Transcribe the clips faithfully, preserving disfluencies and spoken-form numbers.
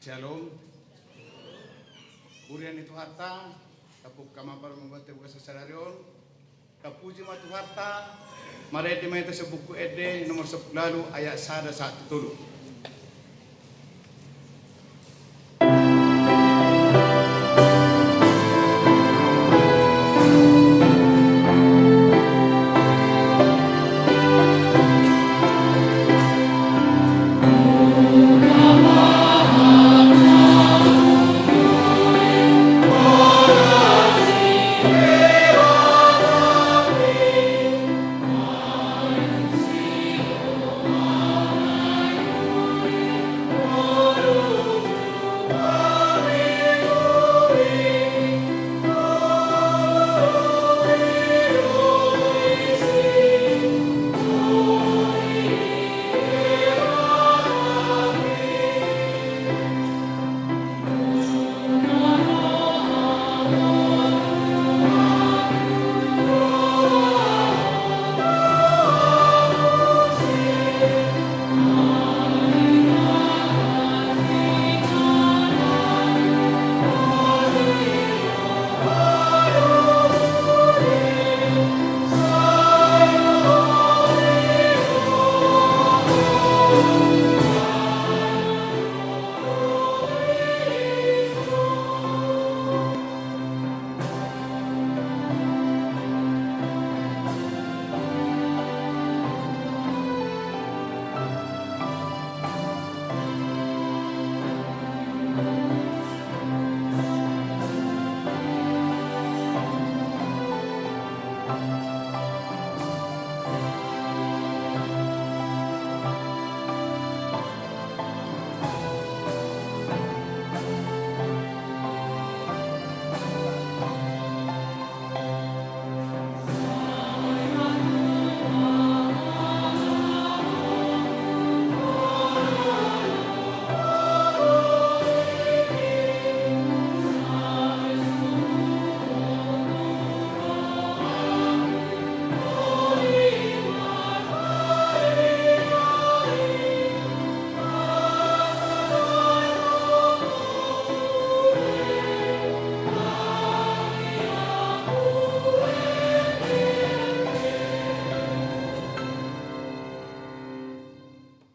Shalom. Huria ni Tuhanta, tapungka ma parmambaon tu bagasan sadari on. Tapuji ma Tuhanta. Marende ma hita sian Buku Ende nomor sampulu ualu, ayat sada sahat tu tolu.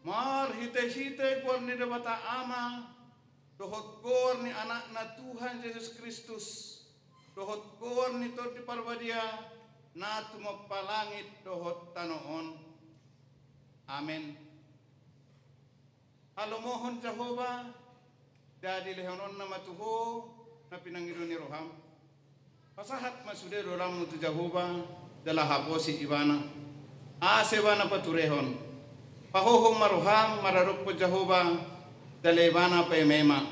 Marhitehite goar ni Debata Ama, dohot goar ni Anakna Tuhan Jesus Kristus, dohot goar ni Tondi Parbadia, na tumompa langit dohot tano on. Amen. Halomohon Jahowa, jadi lehononna ma tu ho na pinangido ni roham. Pasahat ma sude dolanmu tu Jahowa, jala haposi Ibana. Asa Ibana paturehon. Pahohom ma roham maradophon Jahowa, jala Ibana paima-ima.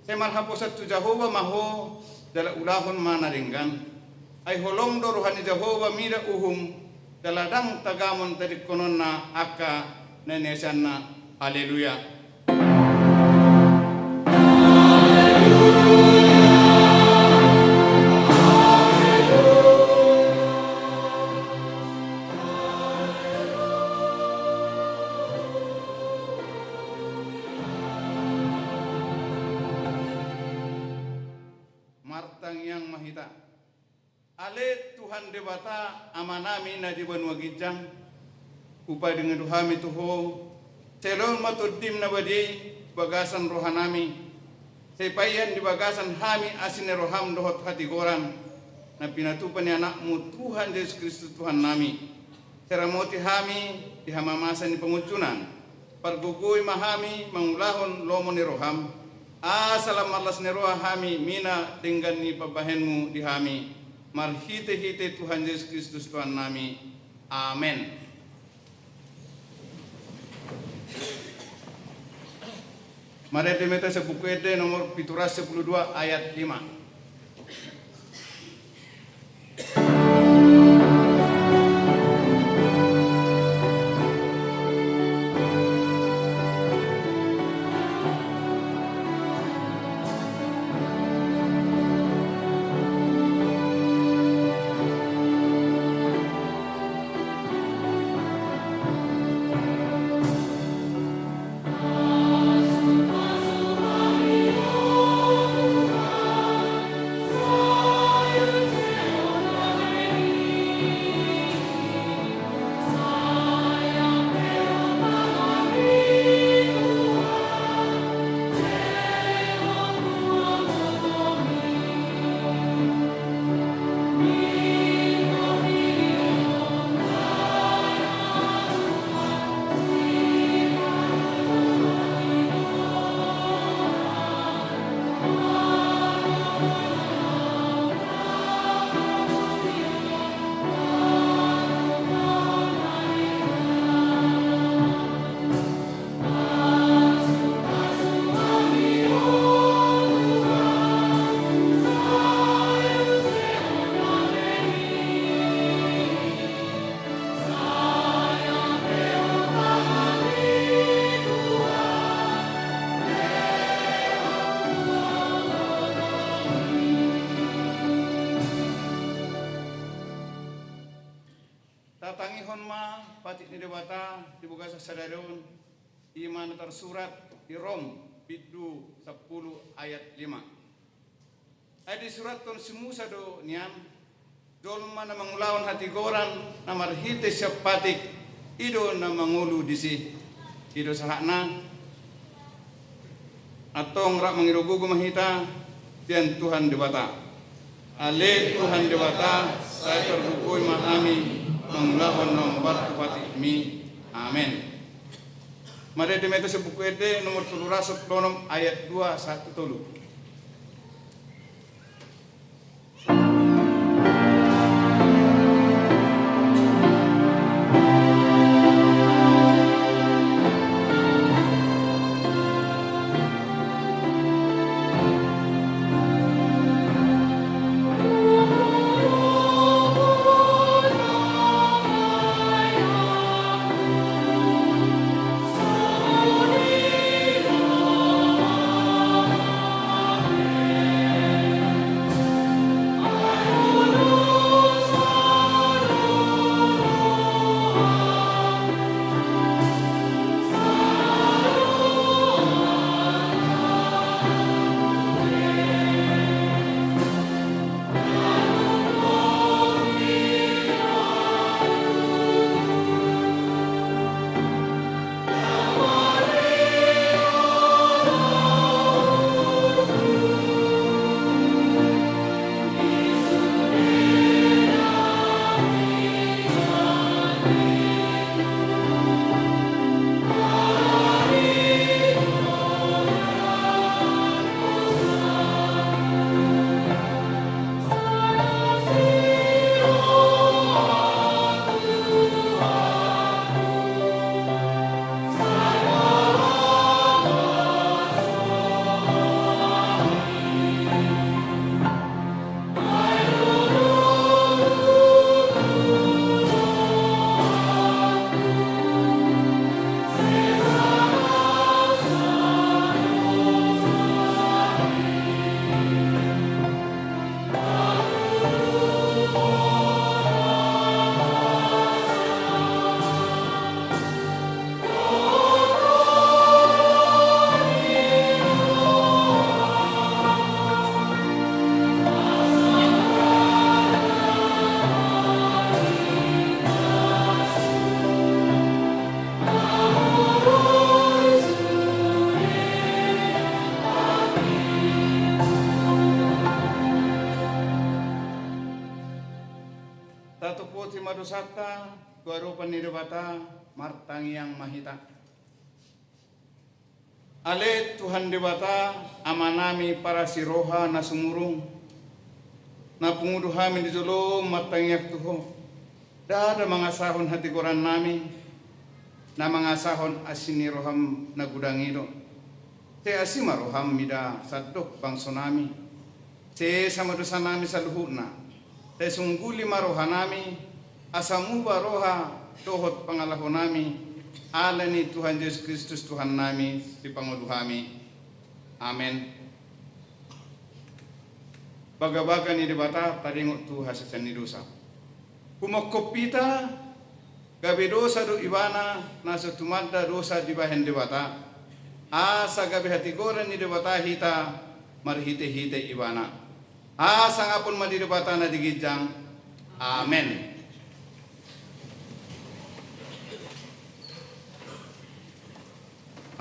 Sai marhaposan tu Jahowa ma ho, jala ulahon ma na denggan. Ai holong do roha ni Jahowa mida uhum, jala ndang tagamon tadingkononna angka na niasanna. Haleluya. Martangiang ma hita. Ale Tuhan Debata Amanami na di banua ginjang, hupaingoto hami tu ho, sai lehon ma Tondim na badia i bagasan rohanami, sai paian di bagasan hami asi ni roham dohot hatigoran, na pinatupa ni Anakmu Tuhan Jesus Kristus Tuhannami. Sai ramoti hami di hamamasa ni pangunjunan. Pargogoi ma hami mangulahon lomo ni roham, asa lam marlas ni roha hami mina denggan ni pambahenmu di hami, marhite-hite Tuhan Jesus Kristus Tuhannami. Amen. Marende ma hita sian Buku Ende nomor pitu ratus sampulu dua ayat lima. Ma patik ni Debata di bagasan sadari on, i ma na tarsurat di Rom bindu sampulu ayat lima. Ai disurathon si Musa do nian, jolma na mangulahon hatigoran na marhite sian patik, i do na mangolu disi. I do sahatna. Antong rap mangido gogo ma hita sian Tuhan Debata. Ale Tuhan Debata, sai targogoi ma hami mangulahon na hombar tu patikmi. Amen. Marende ma hita sian Buku Ende nomor tolu ratus onom ayat dua sahat tu tolu. Tatopoti ma dosanta tu adopan ni Debata, martangiang ma hita. Ale Tuhan Debata, Amanami parasi roha na sumurung, na pungu do hami di jolom martangiang tu Ho. Ndada mangasahon hatigorannami, na mangasahon asi ni roham na godang i do. Sai asi ma roham mida sandok bangsonami. Sesa ma dosanami saluhutna. Sai sungguli ma rohanami, asa muba roha dohot pangalahonami, ala ni Tuhan Jesus Kristus Tuhannami, Sipangolu hami. Amen. Bagabaga ni Debata taringot tu hasesaan ni dosa. Humophop hita, gabe dosa do ibana na so tumanda dosa dibahen Debata, asa gabe hatigoran ni Debata hita marhitehite ibana. Hasangapon ma di Debata na di ginjang. Amen.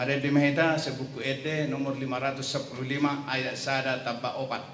Marende ma hita sian Buku Ende nomor lima ratus sampulu lima ayat sada tamba opat.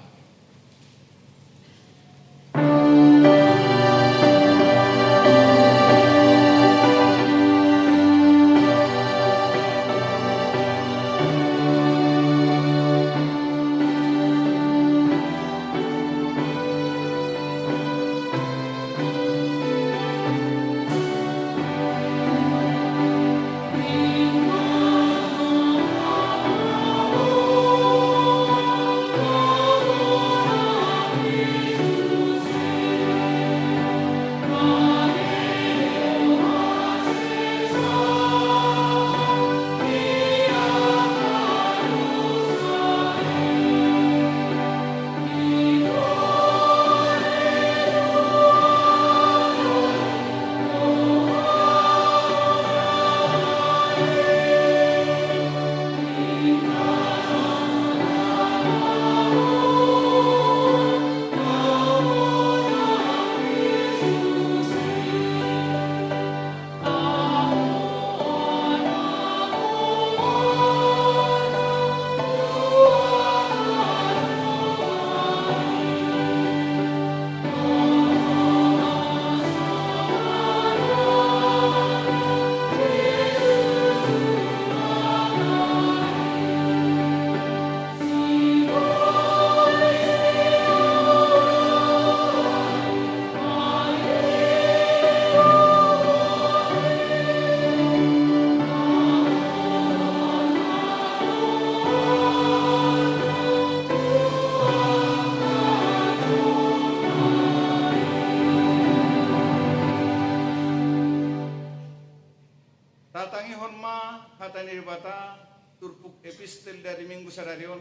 Tatangihon ma hata ni Debata, turpuk epistel di ari Minggu sadari on,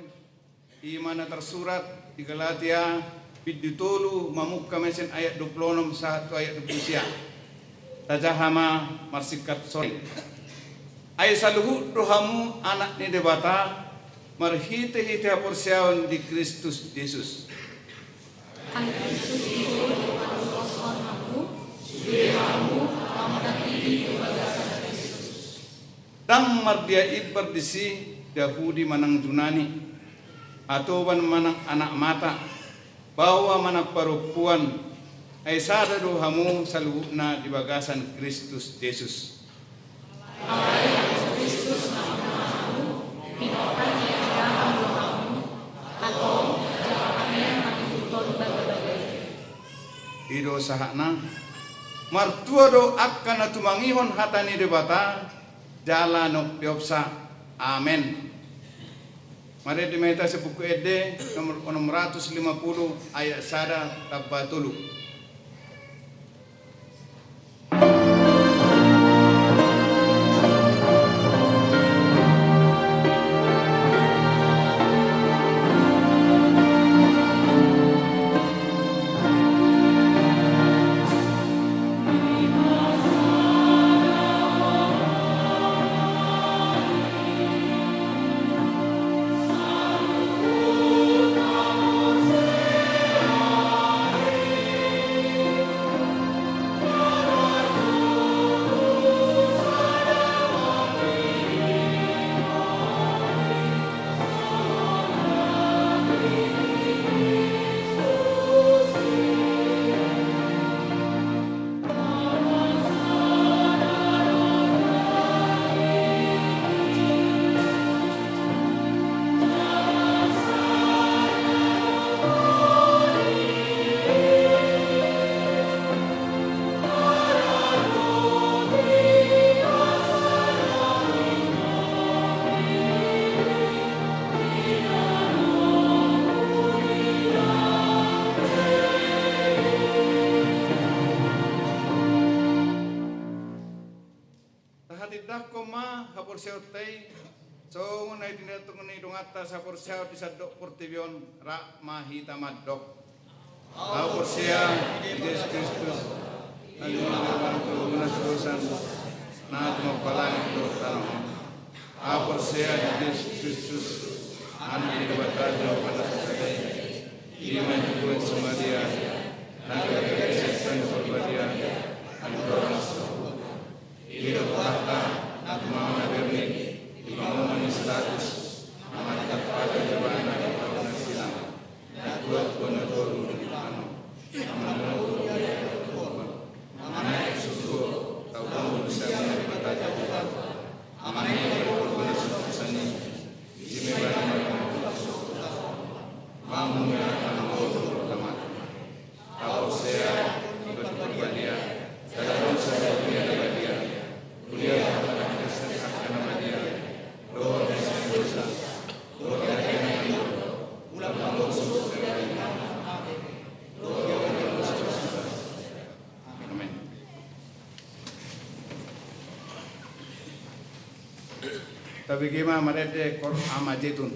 i ma na tarsurat di Galatia, bindu tolu, mamungka ma sian ayat dua pulu onom sahat tu ayat dua pulu sia. Tajaha ma marsingkat songon on. Ai saluhut do hamu anak ni Debata, marhitehite haporseaon di Kristus Jesus. Ai Kristus i do na paluason hamu, sude hamu mangkatiti tu bagasan Kristus. Ndang mardia imbar disi Jahudi manang Junani, atoban manang anak mata, baoa manang parompuan, ai sada do hamu saluhutna di bagasan Kristus Jesus. Alai anggo Kristus na amang hamu, pinompar ni Abraham do hamu, antong jala panean mangihuthon bagabaga i. I do sahatna. Martua do angka na tumangihon hata ni Debata, jala nang peopsa. Amen. Marende ma hita sian Buku Ende nomor onom ratus lima pulu ayat sada tamba tolu. Tahatindangkon ma haporseaonta i, songon na tinindangkon ni donganta sahaporseaon di sandok portibi on, rap ma hita mandok. Ahu porsea di Jesus Kristus, na tumangihon dosa na tumompa langit dohot tano on. Ahu porsea di Jesus Kristus, Anak ni Debata Jahowa na sasada i, i ma na tubu sian Maria, na gabe gabe sian Tondi Parbadia, andorang so I do Tuhanta, na tumangihon na bernik, di pangomoan ni si Pilatus, na marhite pasu ni jabana di ahu na silang, na tuat tu na toru di tano, na manang na manaek tu surgo, tauhon do sian Debata Jahowa, na mangihut pargogoi na so tusan i, disi ma ibana manang na mangihut na mangihut na mate. Ahu porsea di Tondi Parbadia, jala adong sada Huria na badia, huria na mangkatangkaskan angka na badia dohot na sian dosa, dohot na badia na mandok, ulang manggoso dohot na badia dohot na dosa. Amen. Tabege ma marende Koor Ama Jetun.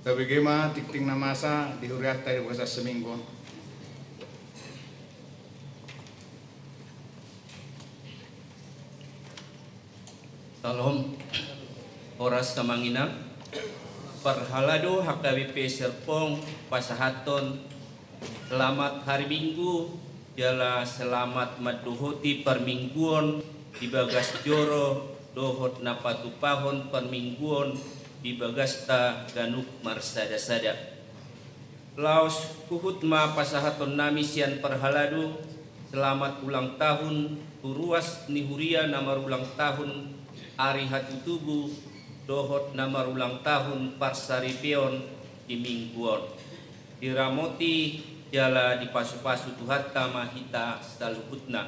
Tabege ma tingting na masa di hurianta di bagasan seminggu on. Salam. Horas amang inang. Parhalado H K B P Serpong pasahathon selamat hari Minggu jala selamat mandohoti parmingguon di bagas joro dohot na patupahon parmingguon di bagasta ganup marsada-sada. Laos huhut ma pasahatonnami sian parhalado selamat ulang tahun tu ruas ni huria na marulang tahun ari hatutubu dohot na marulang tahun parsaripeon di minggu on. Diramoti jala dipasupasu Tuhanta ma hita saluhutna.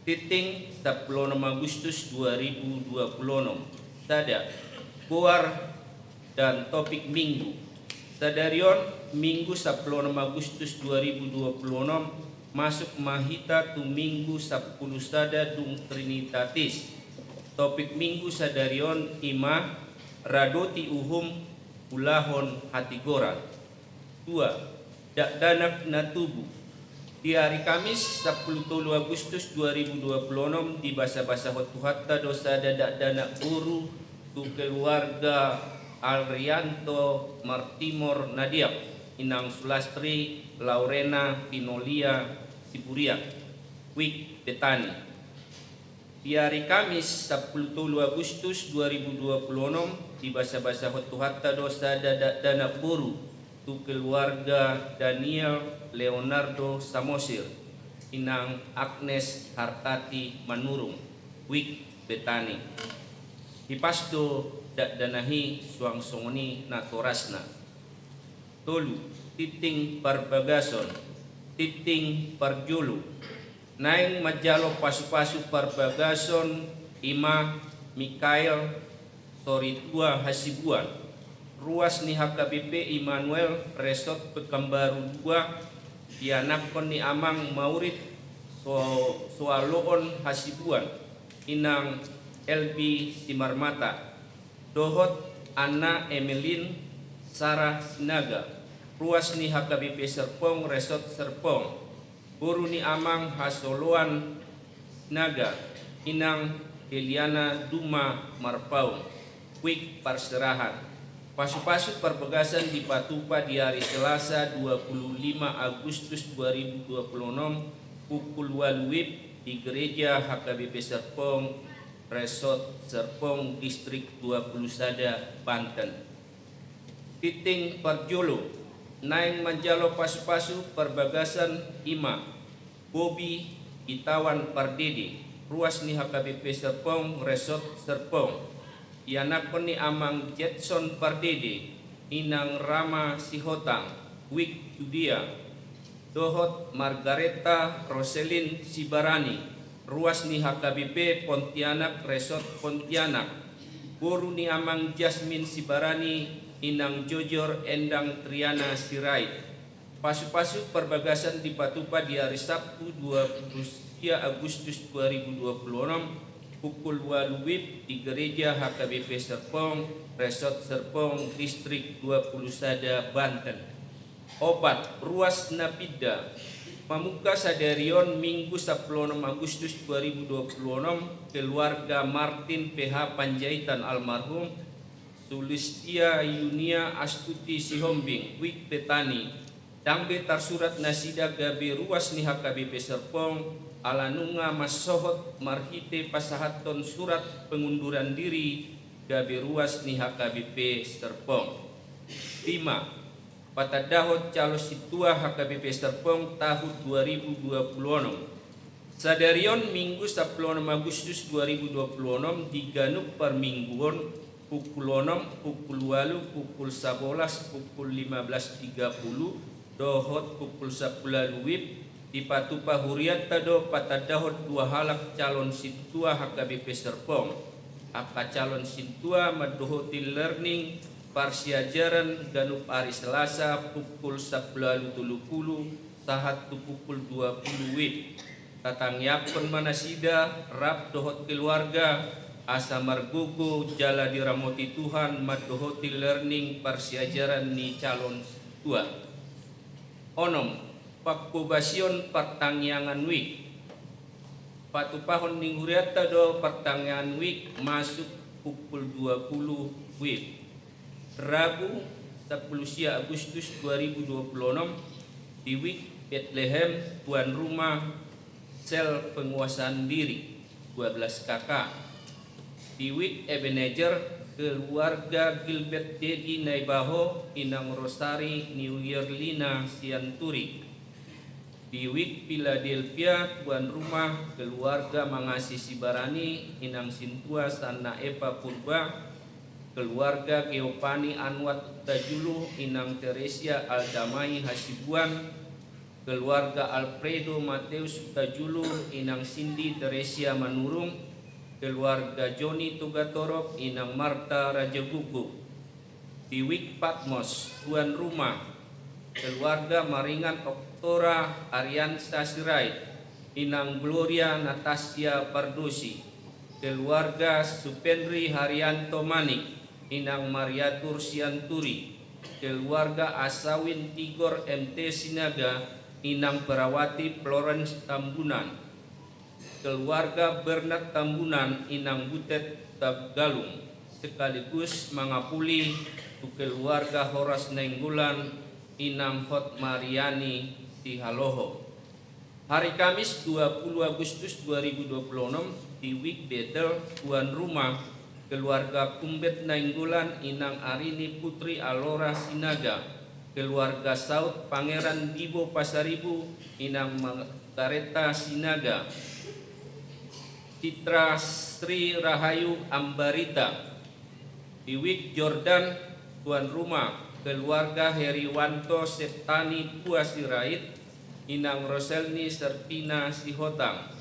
Tingting sampulu onom Agustus dua ribu dua puluh onom. Sada, goar dan topik minggu. Sadari on, Minggu sampulu onom Agustus dua ribu dua puluh onom, masuk ma hita tu Minggu sampulu sada dung Trinitatis. Topik minggu sadari on i ma radoti uhum, ulahon hatigoran. Dua, dakdanak na tubu. Di ari Kamis sampulu tolu Agustus dua ribu dua puluh onom, dibasabasahon Tuhanta do sada dakdanak boru tu keluarga Alrianto Martimor Nadiak, inang Sulastri Laurena Pinolia Siburiak, Wik Betani. Di ari Kamis sampulu tolu Agustus dua ribu dua puluh onom, dibasabasahon Tuhanta do sada dakdanak boru tu keluarga Daniel Leonardo Samosir, inang Agnes Hartati Manurung, Wik Betani. Hipas do dakdanak i suang songon i natorasna. Tolu, tingting parbagason. Tingting parjolo. Naeng manjalo pasupasu parbagason i ma Mikael Soritua Hasibuan, ruas ni H K B P Immanuel Resort Pekanbaru dua, ianakhon ni amang Maurit So-, Soaloon Hasibuan, inang Elbi Simarmata, dohot Anna Emelin Sarah Sinaga, ruas ni H K B P Serpong Resort Serpong, boru ni amang Hasoloan Sinaga, inang Heliana Duma Marpaung, Wik Parserahan. Pasupasu parbagason dipatupa di ari Selasa dua puluh lima Agustus dua ribu dua puluh onom, pukul walu W I B di Gereja H K B P Serpong, Resort Serpong, Distrik dua puluh sada, Banten. Tingting parjolo, naeng manjalo pasupasu parbagasan i ma Bobi Itawan Pardede, ruas ni H K B P Serpong, Resort Serpong, ianakhon ni amang Jetson Pardede, inang Rama Sihotang, Wik Judea, dohot Margareta Roselin Sibarani, ruas ni H K B P Pontianak, Resort Pontianak, boru ni amang Jasmin Sibarani, inang Jojor Endang Triana Sirait. Pasupasu parbagasan dipatupa di ari Sabtu dua puluh sia Agustus dua ribu dua puluh enam, pukul ualu wib di Gereja H K B P Serpong, Resort Serpong, Distrik dua puluh sada, Banten. Opat, ruas na pinda. Mamungka sadari on Minggu sampulu onom Agustus dua ribu dua puluh onom, keluarga Martin P H Panjaitan almarhum, Sulistia Yunia Astuti Sihombing, Wik Betani, ndang be tarsurat nasida gabe ruas ni H K B P Serpong, ala nunga mansohot marhite pasahathon surat pengunduran diri gabe ruas ni H K B P Serpong. Lima, patandahon calon sintua H K B P Serpong tahun dua ribu dua puluh onom. Sadari on Minggu sampulu onom Agustus dua ribu dua puluh onom, di ganup parmingguon, pukul onom, pukul ualu, pukul sabolas, pukul lima belas tiga puluh, dohot pukul sampulu ualu wib, dipatupa hurianta do patandahon dua halak calon sintua H K B P Serpong. Angka calon sintua mandohoti learning parsiajaran ganup ari Selasa pukul sampulu ualu tolu puluh sahat tu pukul dua puluh wib. Tatangiangkon ma nasida rap dohot keluarga, asa margogo jala diramoti Tuhan mandohoti learning parsiajaran ni calon sintua. Onom, pangkobasion partangiangan wik. Patupahon ni hurianta do partangiangan wik masuk pukul dua puluh wib. Rabu, sampulu sia Agustus dua ribu dua puluh onom, di wik Betlehem, tuan rumah sel penguasaan diri, dua belas K K. Di wik Ebenezer, keluarga Gilbert Dedi Naibaho, inang Rosari Niuyerlina Sianturi. Di wik Philadelphia, tuan rumah keluarga Mangasi Sibarani, inang sintua Sanna Epa Purba, keluarga Geopani Anwat Tajulu, inang Teresia Aldamai Hasibuan, keluarga Alfredo Mateus Tajulu, inang Sindi Teresia Manurung, keluarga Joni Togatorop, inang Marta Rajagogo. Di wik Patmos, tuan rumah keluarga Maringan Oktora Ariansa Sirait, inang Gloria Natasia Pardosi, keluarga Supenri Haryanto Manik, inang Mariatur Sianturi, keluarga Asawin Tigor M T Sinaga, inang Perawati Florence Tambunan, keluarga Bernard Tambunan, inang Butet Tagalung, sekaligus mangapuli tu keluarga Horas Nainggolan, inang Hot Mariani Sihaloho. Hari Kamis dua puluh Agustus dua ribu dua puluh onom, di wik Betel, tuan rumah keluarga Kumbet Nainggolan, inang Arini Putri Alora Sinaga, keluarga Saut Pangeran Dibo Pasaribu, inang Margareta Sinaga, Citra Sri Rahayu Ambarita. Di wik Jordan, tuan rumah keluarga Heriwanto Septani Tua Sirait, inang Roselni Serpina Sihotang,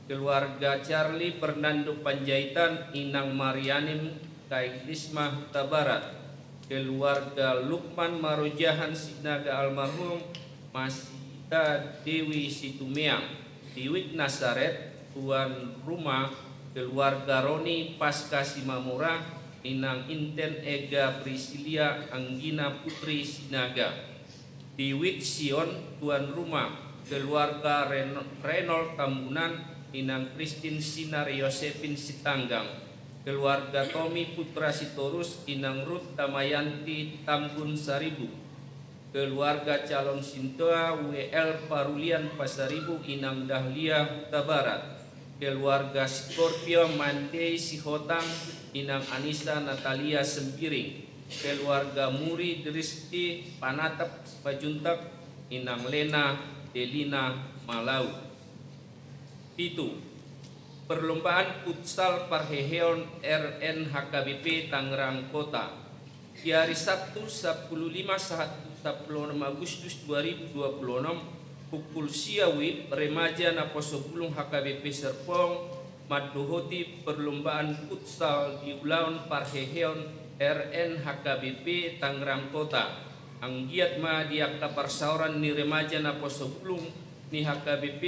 keluarga Charlie Fernando Panjaitan, inang Marianim Kailisma Hutabarat, keluarga Lukman Marojahan Sinaga almarhum, Masita Dewi Situmeang. Di wik Nasaret, tuan rumah keluarga Roni Paska Simamora, inang Inten Ega Prisilia Anggina Putri Sinaga. Di wik Sion, tuan rumah keluarga Ren-, Renol Tambunan, inang Kristin Sinar Yosepin Sitanggang, keluarga Tomi Putra Sitorus, inang Rut Damayanti Tambun Saribu, keluarga calon sintua W L Parulian Pasaribu, inang Dahlia Hutabarat, keluarga Scorpio Mandei Sihotang, inang Anissa Natalia Sembiring, keluarga Muri Drisdi Panatap Simanjuntak, Inang Lena Delina Malau. Pitu, perlombaan futsal parheheon R N H K B P Tangerang Kota. Di hari Sabtu sampulu lima sahat tu sampulu onom Agustus dua ribu dua puluh onom, pukul sia wib, remaja naposo bulung H K B P Serpong mandohoti perlombaan futsal di ulaon parheheon R N H K B P Tangerang Kota. Anggiat ma di angka parsaoran ni remaja naposo bulung ni H K B P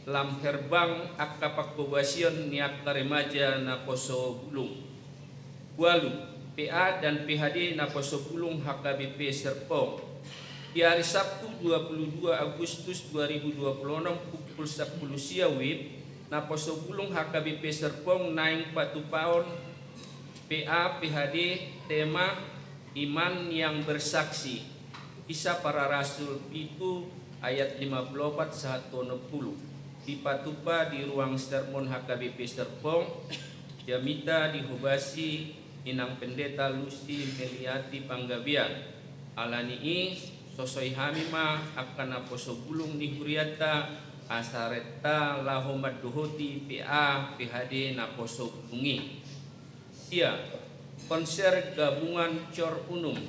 lam herbang angka pangkobasion ni angka remaja naposo bulung. Ualu, P A dan P H D naposo bulung H K B P Serpong. Di hari Sabtu dua puluh dua Agustus dua ribu dua puluh onom pukul sampulu sia wib, naposo bulung H K B P Serpong naeng patupahon P A P H D, tema Iman yang Bersaksi, Kisah Para Rasul pitu ayat lima puluh opat sahat tu onom puluh. Dipatupa di ruang sermon H K B P Serpong, jamita dihobasi Inang Pendeta Lucy Meliati Panggabean. Ala ni i, sosoi hami ma angka naposo bulung ni hurianta asa renta laho mandohoti P A P H D naposo bulung i. Sia, konser gabungan Cor Unum.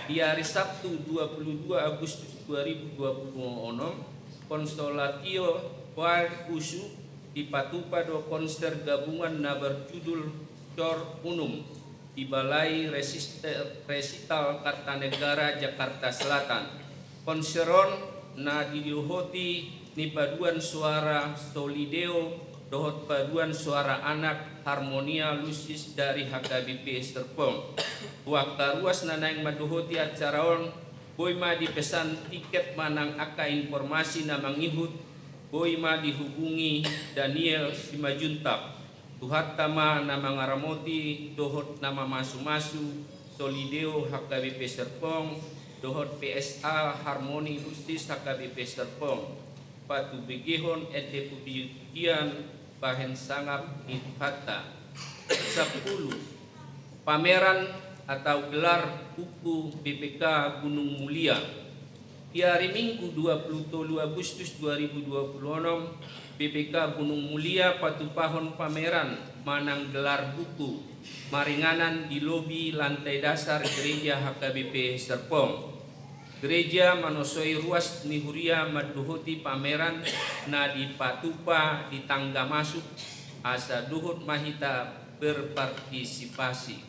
Di hari Sabtu dua puluh dua Agustus dua ribu dua puluh onom, Consolatio Choir Husu dipatupa do konser gabungan na berjudul Cor Unum di Balai Resiste-, Resital Kartanegara, Jakarta Selatan. Konser on na didohoti ni paduan suara Solideo dohot paduan suara anak Harmonia Lucis dari H K B P Serpong. Tu angka ruas na naeng mandohoti acara on, boi ma dipesan tiket manang angka informasi na mangihut, boi ma dihubungi Daniel Simanjuntak. Tuhanta ma na mangaramoti dohot na mamasumasu Solideo H K B P Serpong dohot P S A Harmoni Lucis H K B P Serpong. Patubegehon ende pujipujian bahen sangap ni Tuhanta. Sampulu, pameran atau gelar buku B P K Gunung Mulia. Di hari Minggu dua puluh tolu Agustus dua ribu dua puluh onom, B P K Gunung Mulia patupahon pameran manang gelar buku maringanan di lobi lantai dasar gereja H K B P Serpong. Gereja manosoi ruas ni huria mandohoti pameran na dipatupa di tangga masuk, asa dohot ma hita berpartisipasi.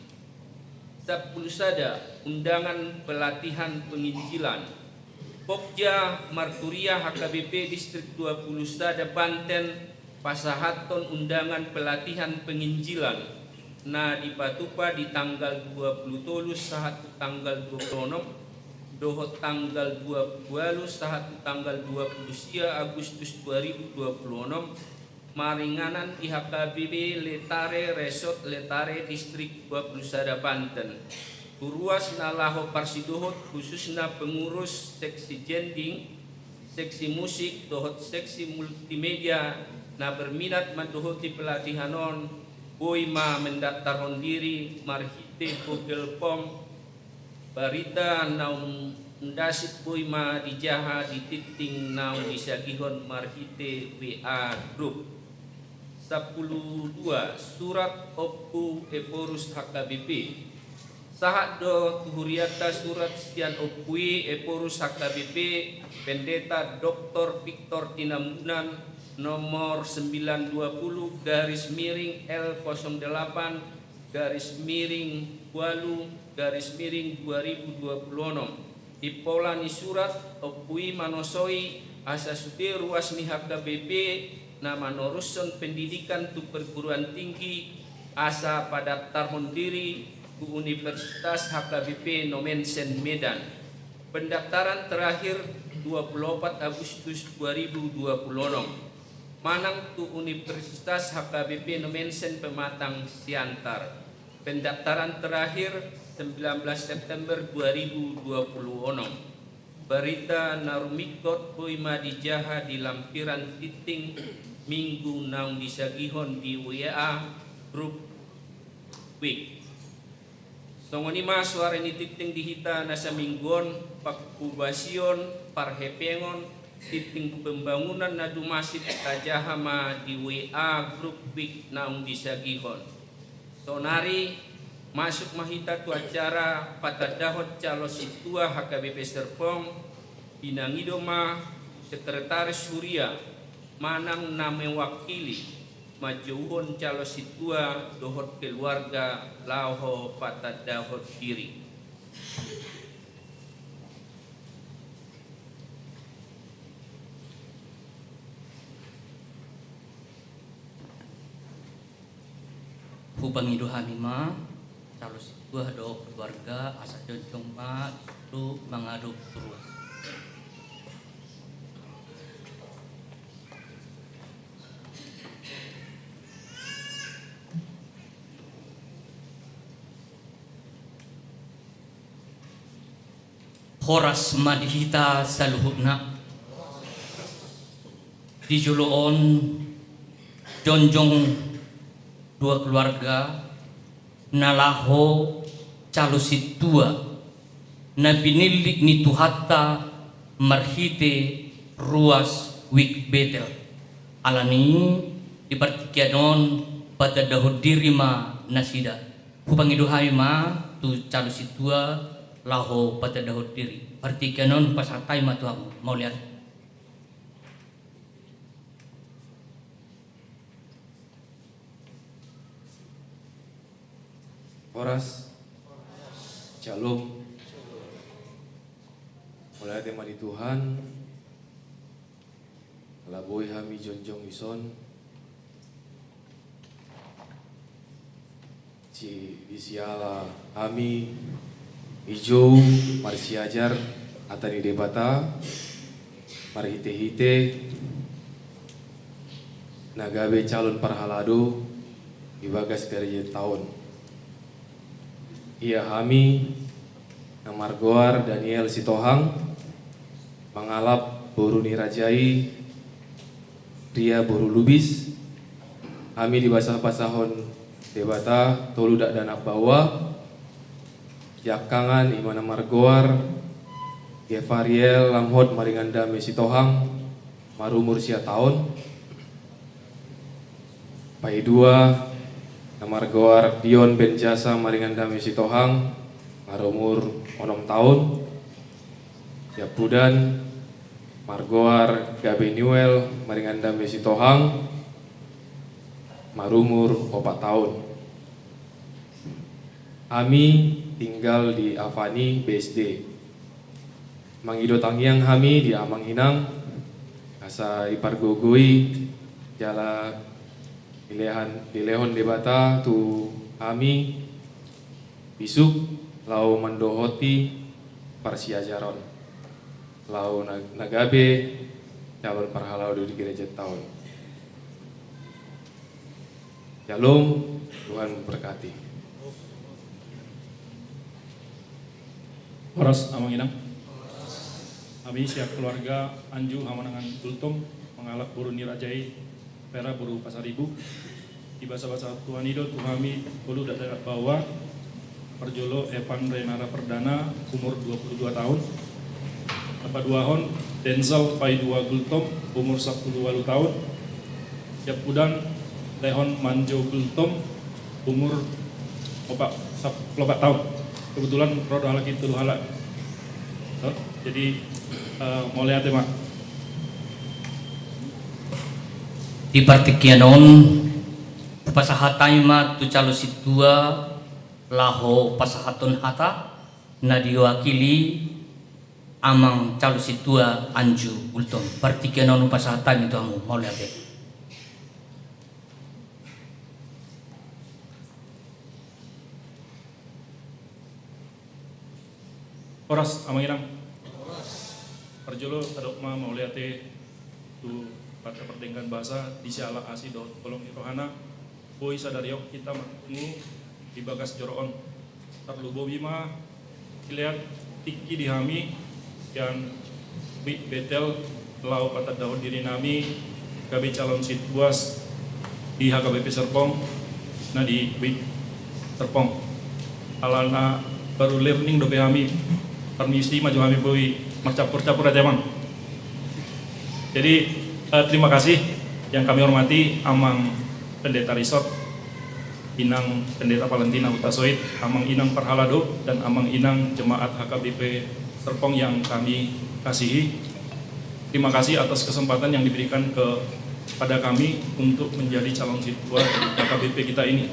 Sampulu sada, undangan pelatihan penginjilan. Pokja Marturia H K B P Distrik dua puluh sada Banten pasahathon undangan pelatihan penginjilan na dipatupa di tanggal dua puluh tolu sahat tu tanggal dua puluh onom, dohot tanggal dua puluh ualu sahat tu tanggal dua puluh sia Agustus dua ribu dua puluh onom, maringanan di H K B P Letare Resort Letare Distrik dua puluh sada Banten. Tu ruas na laho parsidohot, khususna pengurus seksi jending, seksi musik dohot seksi multimedia na berminat mandohoti pelatihan on, boi ma mendaftarhon diri marhite Google Form. Barita naung undasip boi ma dijaha di tingting naung disagihon marhite W A group. Sampulu dua, surat Ompu Ephorus H K B P. Sahat do tu hurianta surat sian Ompu i Ephorus H K B P, Pendeta Doktor Victor Tinambunan, nomor sembilan dua puluh garis miring L kosong delapan garis miring ualu garis miring dua ribu dua puluh onom. Impola ni surat, Ompu i manosoi asa sude ruas ni H K B P na manorushon pendidikan tu perguruan tinggi asa padaftarhon diri tu Universitas H K B P Nommensen Medan. Pendaftaran terakhir dua puluh opat Agustus dua ribu dua puluh onom. Manang tu Universitas H K B P Nommensen Pematang Siantar. Pendaftaran terakhir sembilan belas September dua ribu dua puluh onom. Barita na rumingkot boi ma dijaha di lampiran tingting minggu naung disagihon di W A group week. Songon i ma suara ni tingting di hita na saminggu on, pangkobasion, parhepengon, tingting pembangunan na dumasi tajaha ma di W A grup WIC naung disagihon. Saonari masuk ma hita tu acara patandahon calon sintua H K B P Serpong, dinangido ma sekretaris huria manang na mewakili manjouhon calon sintua dohot keluarga laho patandahon diri. Hupangido hami ma calon sintua dohot keluarga asa jongjong ma tu mangadop tu ruas. Horas ma di hita saluhutna. Di jolo on jongjong dua keluarga na laho calon sintua na pinillit ni Tuhanta marhite ruas WIC Betel. Alani i di partingkian on patandahon diri ma nasida. Hupangido hami ma tu calon sintua laho patandahon diri. Partingkian on hupasahat hami ma tu hamu. Mauliate. Horas. Shalom. Mauliate ma di Tuhan. Ala boi hami jongjong dison. Si, di siala hami dijou marsiajar hata ni Debata marhitehite na gabe calon parhalado di bagas garejanta on. Ia hami na margoar Daniel Sitohang, mangalap boru ni raja i Ria boru Lubis, hami dibasabasahon Debata tolu dakdanak baoa, siangkangan i ma na margoar Gevariel Lamhot Maringandame Sitohang, marumur sia taon. Paidua na margoar Dion Benjasa Maringandame Sitohang, marumur onom taon. Siampudan margoar Gabenuel Maringandame Sitohang, marumur opat taon. Hami tinggal di Avani B S D. Mangido tangiang hami di amang inang, asa dipargogoi jala dilehan, dilehon Debata tu hami bisuk laho mandohoti parsiajaron laho na, na gabe calon parhalado di gerejanta on. Shalom, Tuhan memberkati. Horas, amang inang. Hami sian keluarga Anju Hamanangan Gultom, mangalap boru ni raja i Vera boru Pasaribu. Dibasabasahon Tuhan i do tu hami tolu dakdanak baoa, parjolo Evan Renara Perdana, umur dua puluh dua taon. Na paduahon Denzel Paidua Gultom, umur sampulu ualu taon. Siampudan Lehon Manjo Gultom, umur opat, sampulu opat taon. Kebetulan ro do halak i tolu halak. Jadi, eh, mauliate ma. Di partingkian on hupasahat hami ma tu calon sintua laho pasahathon hata na diwakili amang calon sintua Anju Gultom. Partingkian on hupasahat hami tu hamu, mauliate. Horas, amang inang. Parjolo tadok ma mauliate tu Parta Pardenggan Basa di siala asi dohot holong ni rohana, boi sadari on hita marpungu di bagas joro on. Tarlumobi ma, silean tingki di hami sian WIC Betel laho patandahon diri nami gabe calon sintua di H K B P Serpong, na di WIC Serpong. Alana baru learning dope hami, permisi ma jo hami boi marcampur-campur ate amang. Jadi, eh, terima kasih yang kami hormati Amang Pendeta Risot, Inang Pendeta Valentina Hutasoit, Amang Inang Parhalado, dan Amang Inang Jemaat H K B P Serpong yang kami kasihi. Terima kasih atas kesempatan yang diberikan kepada kami untuk menjadi calon sintua di H K B P kita ini.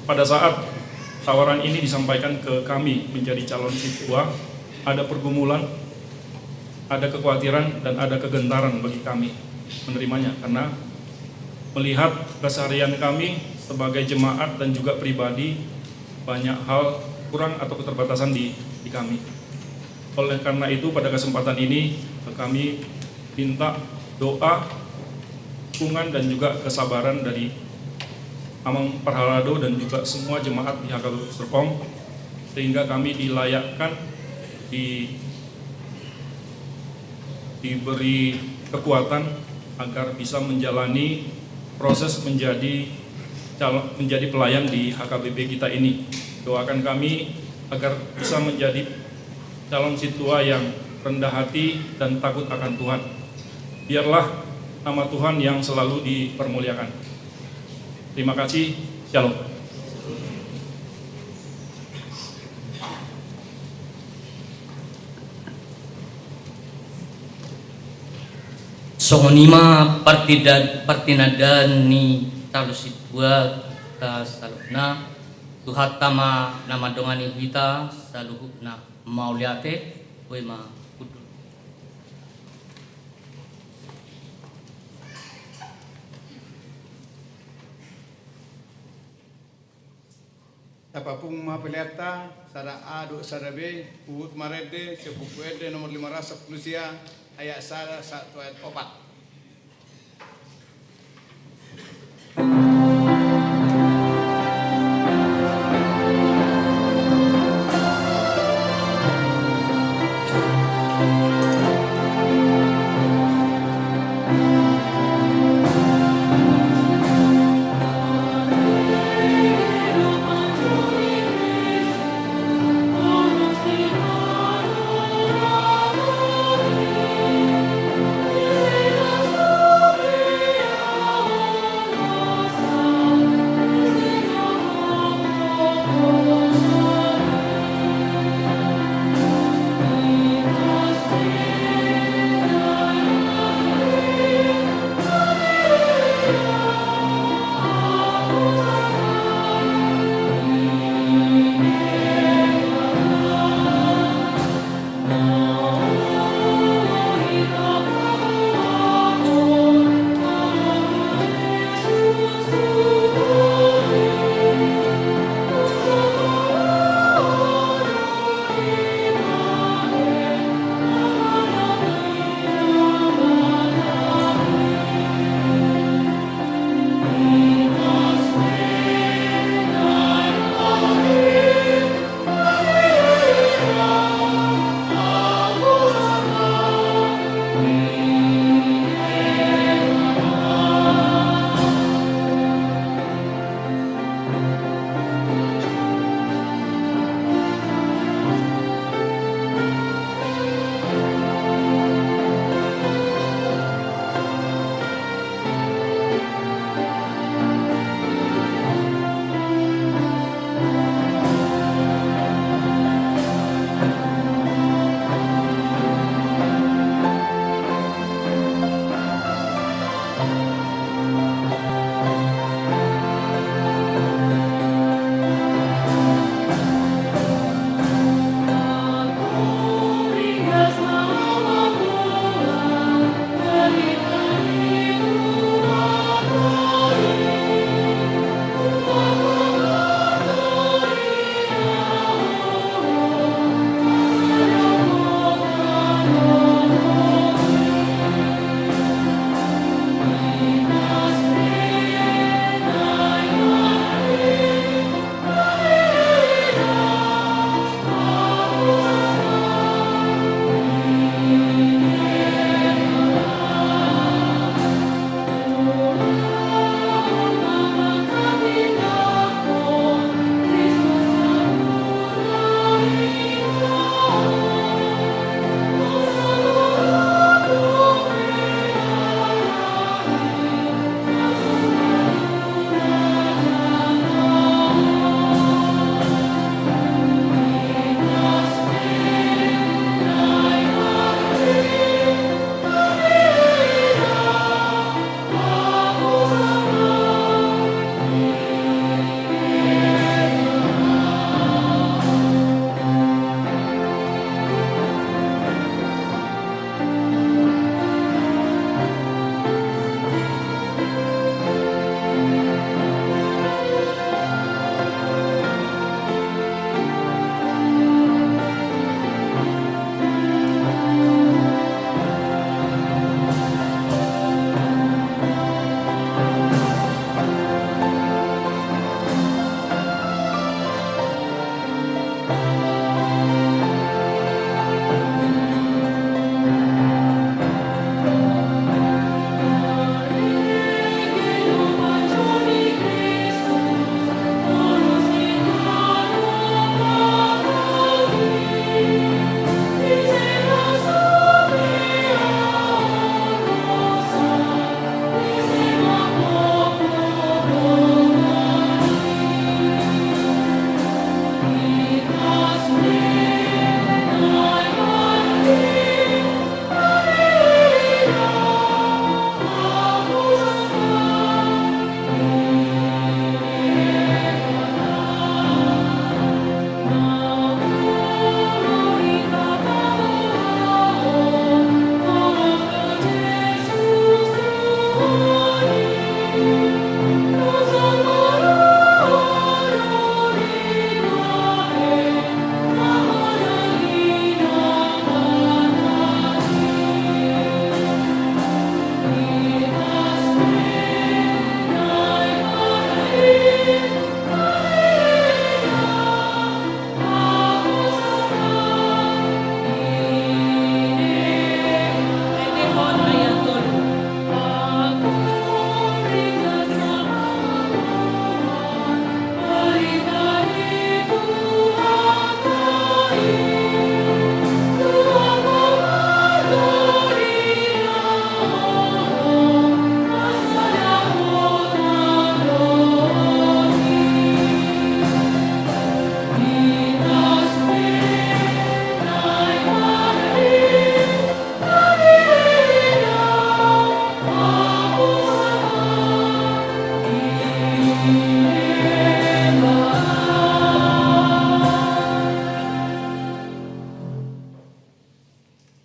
Pada saat tawaran ini disampaikan ke kami menjadi calon sintua, ada pergumulan, ada kekhawatiran, dan ada kegentaran bagi kami menerimanya, karena melihat keseharian kami sebagai jemaat dan juga pribadi, banyak hal kurang atau keterbatasan di, di kami. Oleh karena itu, pada kesempatan ini, kami minta doa, dukungan, dan juga kesabaran dari Amang Parhalado dan juga semua jemaat di H K B P Serpong, sehingga kami dilayakkan, di, diberi kekuatan agar bisa menjalani proses menjadi calon, menjadi pelayan di H K B P kita ini. Doakan kami agar bisa menjadi calon sintua yang rendah hati dan takut akan Tuhan. Biarlah nama Tuhan yang selalu dipermuliakan. Terima kasih. Shalom. Songon i ma partida-, partinandaan ni calon sintua ta saluhutna. Tuhanta ma na mandongani hita saluhutna. Mauliate. Boi ma hundul. Tapapung ma peleanta, sada A dohot sada B, huhut marende, sian Buku Ende nomor lima ratus sampulu sia, ayat sada sahat tu ayat opat.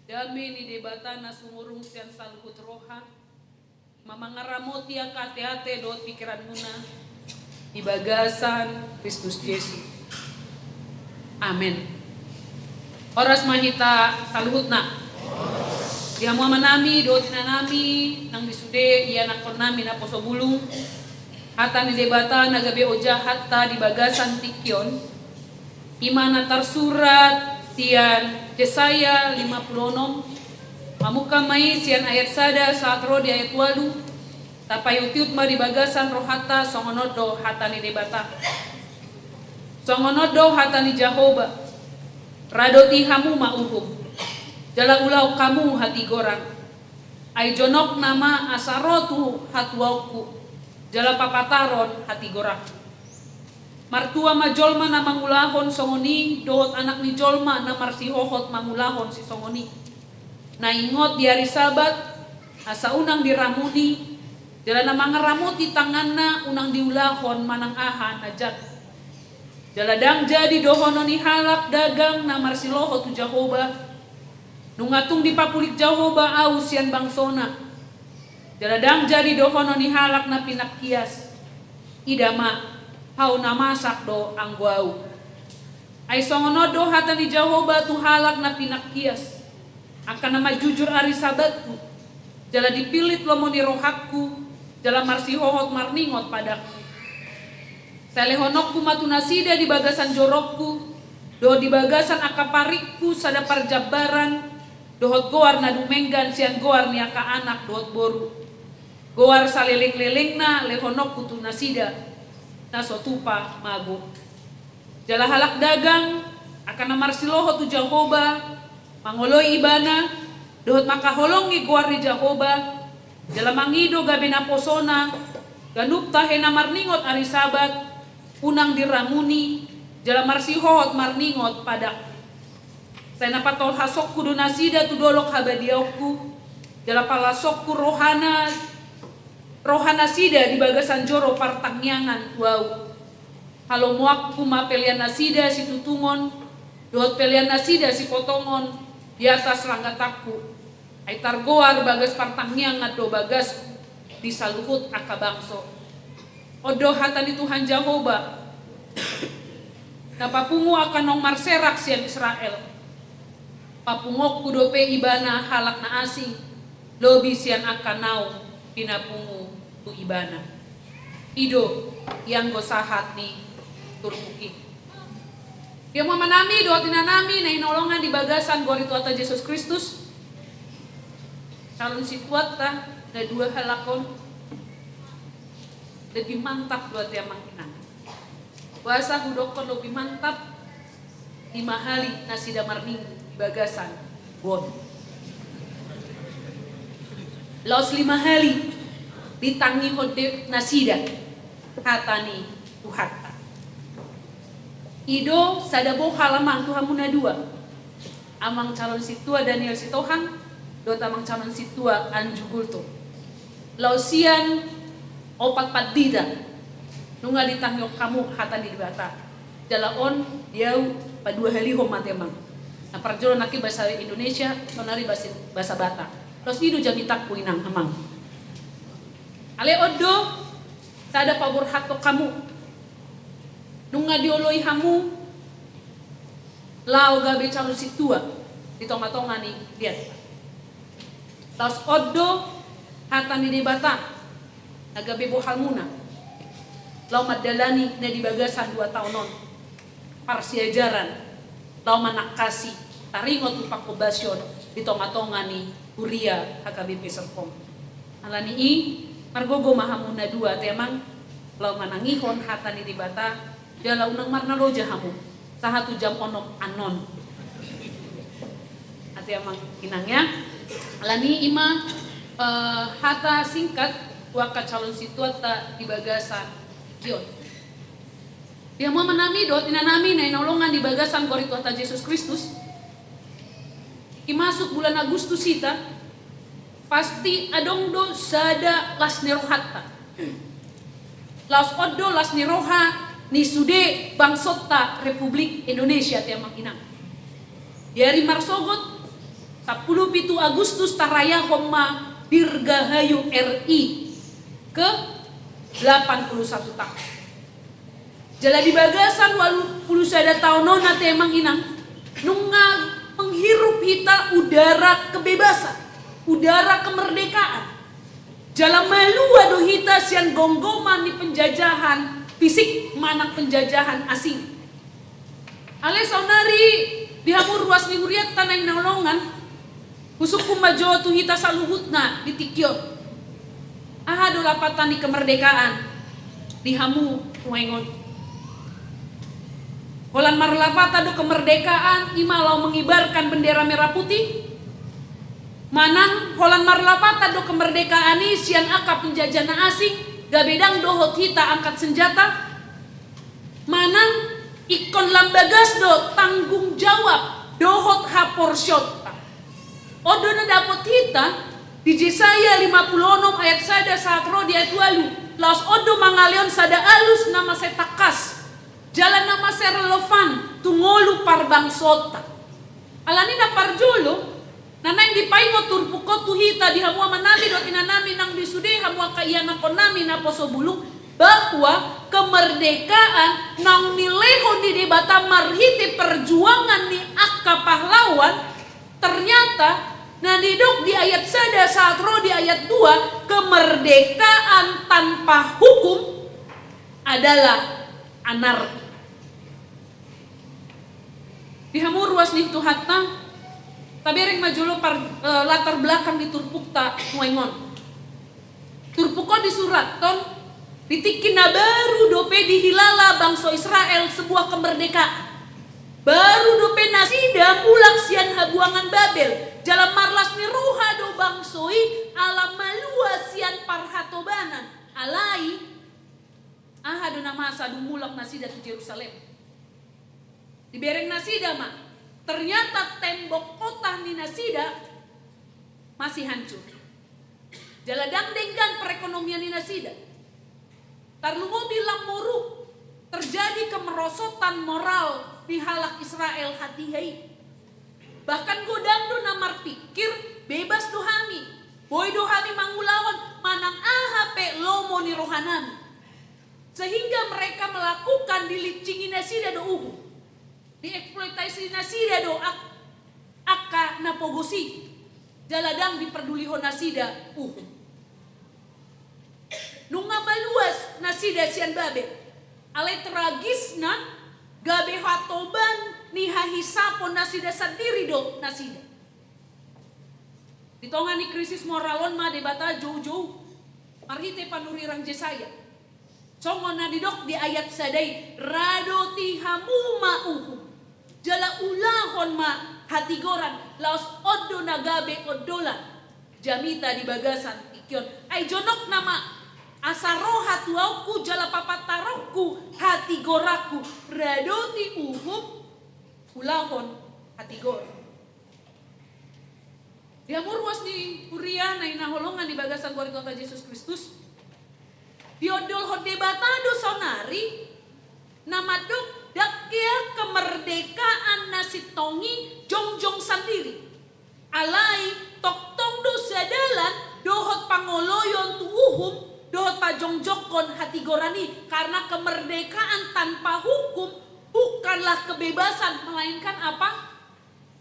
Dame ni Debata na sumurung sian saluhut roha, ma mangaramoti angka ateate dohot pingkiranmuna di bagasan Kristus Jesus. Amen. Horas ma hita saluhutna. Di hamu amanami dohot inanami nang di sude ianakkonnami naposo bulung, hata ni Debata na gabe ojahatta di bagasan tingki on, i ma na tarsurat sian Jesaya lima pulu onom, mamungka ma i sian ayat sada sahat ro di ayat ualu. Tapaihutihut ma di bagasan rohanta, songon on do hata ni Debata. Songon on do hata ni Jahowa: Radoti hamu ma uhum, jala ulahon hamu hatigoran. Ai jonok nama asa ro tu hatuaonku, jala papataron hatigoranku. Martua ma jolma na mangulahon songon i, dohot anak ni jolma na marsihohot mangulahon sisongon i, na ingot di ari Sabat asa unang diramuni, jala na mangaramoti tanganna unang diulahon manang aha na jat. Jala ndang jadi dohonon ni halak dagang na marsiloho tu Jahowa: Nunga tung dipapulik Jahowa ahu sian bangsona. Jala ndang jadi dohonon ni halak na pinangkias: Ida ma, hau na masak do anggo ahu. Ai songon on do hata ni Jahowa tu halak na pinangkias, angka na manjujur ari Sabatku, jala dipillit lomo ni rohangku, jala marsihohot marningot padangku. Sai lehononku ma tu nasida di bagasan jorongku, dohot di bagasan angka paringku sada parjambaran, dohot goar na dumenggan sian goar ni angka anak dohot boru. Goar salelenglelengna lehononku tu nasida, na so tupa mago. Jala halak dagang, angka na marsiloho tu Jahowa, mangoloi Ibana, dohot mangkaholongi goar ni Jahowa, jala mangido gabe naposona, ganup tahe na marningot ari Sabat, unang diramuni, jala marsihohot marningot padangku. Sai na patolhasonku do nasida tu dolok habadiaonku, jala palasonku rohana, roha nasida di bagasan joro partangiangan tu ahu. Halomoanku ma pelean nasida situtungon, dohot pelean nasida sipotongon di atas langgatanku. Ai targoar bagas partangiangan do bagasku di saluhut angka bangso. On do hata ni Tuhan Jahowa, na papungu angka naung marserak sian Israel. Papunguonku dope Ibana halak na asing, lobi sian angka naung pinapungu tu Ibana. I do ianggo sahat ni turpuk i. Di hamu amanami dohot inanami na hinaholongan di bagasan goar ni Tuhanta Jesus Kristus, calon situatta na dua halak on lebih mantap do ate amang inang. Boasa hudokkon lebih mantap? Lima hali nasida marminggu di bagasan goar on. Laos lima hali ditangihon nasida hata ni Tuhanta. I do sada bohal amang tu hamu na dua. Amang calon sintua Daniel Sitohang dohot amang calon sintua Anju Gultom. Laos sian opat pandita, nunga ditangihon hamu hata ni Debata. Jala on di au paduahalihon ma ate amang. Na parjolo nangkin bahasa Indonesia, saonari bahasa, bahasa Batak. Laos i do jamitangku inang amang. Alai on do sada paborhathon hamu. Nunga dioloi hamu laho gabe calon sintua di tongatonga ni liat. Laos on do hata ni Debata na gabe bohalmuna laho mandalani na di bagasan dua taon on, parsiajaran laho manangkasi taringot tu panghobasion di tongatonga ni huria H K B P Serpong. Alani i, margogo ma hamu na dua ate amang laho manangihon hata ni Debata, jala unang marnaloja hamu sahat tu jam onom annon. Ate amang inang ya. Alani i ma, eh, hata singkat tu angka calon sintuanta di bagasan tingki on. Di hamu amanami dohot inanami na hinaholongan di bagasan goar ni Tuhanta Jesus Kristus, i masuk bulan Agustus hita, pasti adong do sada las ni rohanta. Laos on do las ni roha ni sude bangsonta Republik Indonesia ate amang inang. Di ari marsogot, sampulu pitu Agustus tarayahon ma Dirgahayu R I ke delapan puluh satu tahun. Jala di bagasan ualu pulu sada taon on ate amang inang, nunga menghirup hita udara kebebasan, udara kemerdekaan. Jala malua do hita sian gomgoman ni penjajahan fisik manang penjajahan asing. Alai saonari di hamu ruas ni hurianta na hinaholongan, husungkun ma jo tu hita saluhutna di tingki on. Aha do lapatan ni kemerdekaan di hamu nuaeng on? Holan marlapatan do kemerdekaan i ma laho mengibarkan bendera merah putih? Manang holan marlapatan do kemerdekaan i sian angka penjajah na asing, gabe ndang dohot hita angkat senjata? Manang ingkon lam bagas do tanggung jawab dohot haporseaonta? On do na dapot hita di Jesaya lima pulu onom ayat sada sahat ro di ayat ualu, laos on do mangalehon sada alus na mansai tangkas jala na mansai relevan tu ngolu parbangsonta. Alani na parjolo, na naeng dipaingot turpuk on tu hita di hamu amanami dohot inanami nang di sude hamu angka ianakhonnami naposo bulung, bahwa kemerdekaan naung nilehon ni Debata marhite perjuangan ni angka pahlawan, ternyata na nidok di ayat sada sahat ro di ayat dua, kemerdekaan tanpa hukum adalah anarki. Di hamu ruas ni Tuhanta, tabereng ma jolo par, eh, latar belakang ni turpukta nuaeng on. Turpuk on disurathon di tingki na baru dope dihilala bangso Israel sebuah kemerdekaan. Baru dope nasida mulak sian habuangan Babel, jala marlas ni roha do bangso i ala malua sian parhatobanan. Alai aha do na masa dung mulak nasida tu Jerusalem? Dibereng nasida ma, ternyata tembok kota ni nasida masih hancur. Jala ndang denggan perekonomian ni nasida. Tarlumobi lam moru terjadi kemerosotan moral di halak Israel hatiha i. Bahkan godang do na marpikir, bebas do hami, boi do hami mangulahon manang aha pe lomo ni rohanami. Sehingga mereka melakukan, dilincingi nasida do uhum, dieksploitasi nasida do ak-, angka na pogos i, jala ndang diperdulihon nasida uhum. Nunga maluas nasida sian Babel, alai tragisna gabe hatoban ni hahisapon nasida sandiri do nasida. Di tonga ni krisis moral on ma Debata joujou marhite panurirang Jesaya. Songon na nidok di ayat sada i, radoti hamu ma uhum, jala ulahon ma hatigoran, laos on do na gabe ondolan jamita di bagasan tingki on. Ai jonok nama, asa ro hatuaonku jala papantaronku hatigoranku, radoti uhum, ulahon hatigoran. Di hamu ruas ni huria na hinaholongan di bagasan goar ni Tuhanta Jesus Kristus, diondolhon Debata do saonari na mandok ndang hea kemerdekaan na sintong i jongjong sandiri. Alai tongtong do sadalan dohot pangoloion tu uhum dohot pajongjongkon hatigoran i, karena kemerdekaan tanpa hukum bukanlah kebebasan, melainkan apa?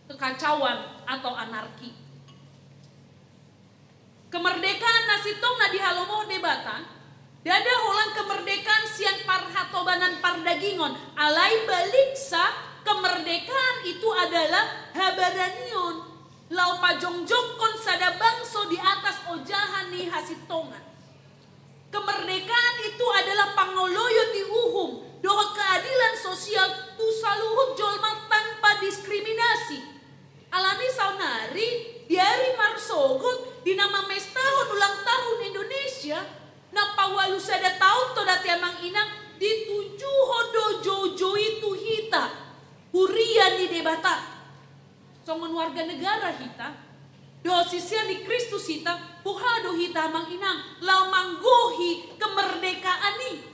Kekacauan atau anarki. Kemerdekaan na sintong na dihalomohon Debata, ndada holan kemerdekaan sian parhatobanan pardagingon, alai baliksa, kemerdekaan itu adalah habaranion laho pajongjongkon sada bangso di atas ojahan ni hasintongan. Kemerdekaan itu adalah pangoloion di uhum dohot keadilan sosial tu saluhut jolma tanpa diskriminasi. Alani saonari, di ari marsogot, di na mamestahon ulang tahun Indonesia na paualu sada taon, to da, ate amang inang, ditunjuhon do joujou i tu hita, huria ni Debata. Songon warga negara hita dohot sisean ni Kristus hita, boha do hita, amang inang, laho manggohi kemerdekaan i?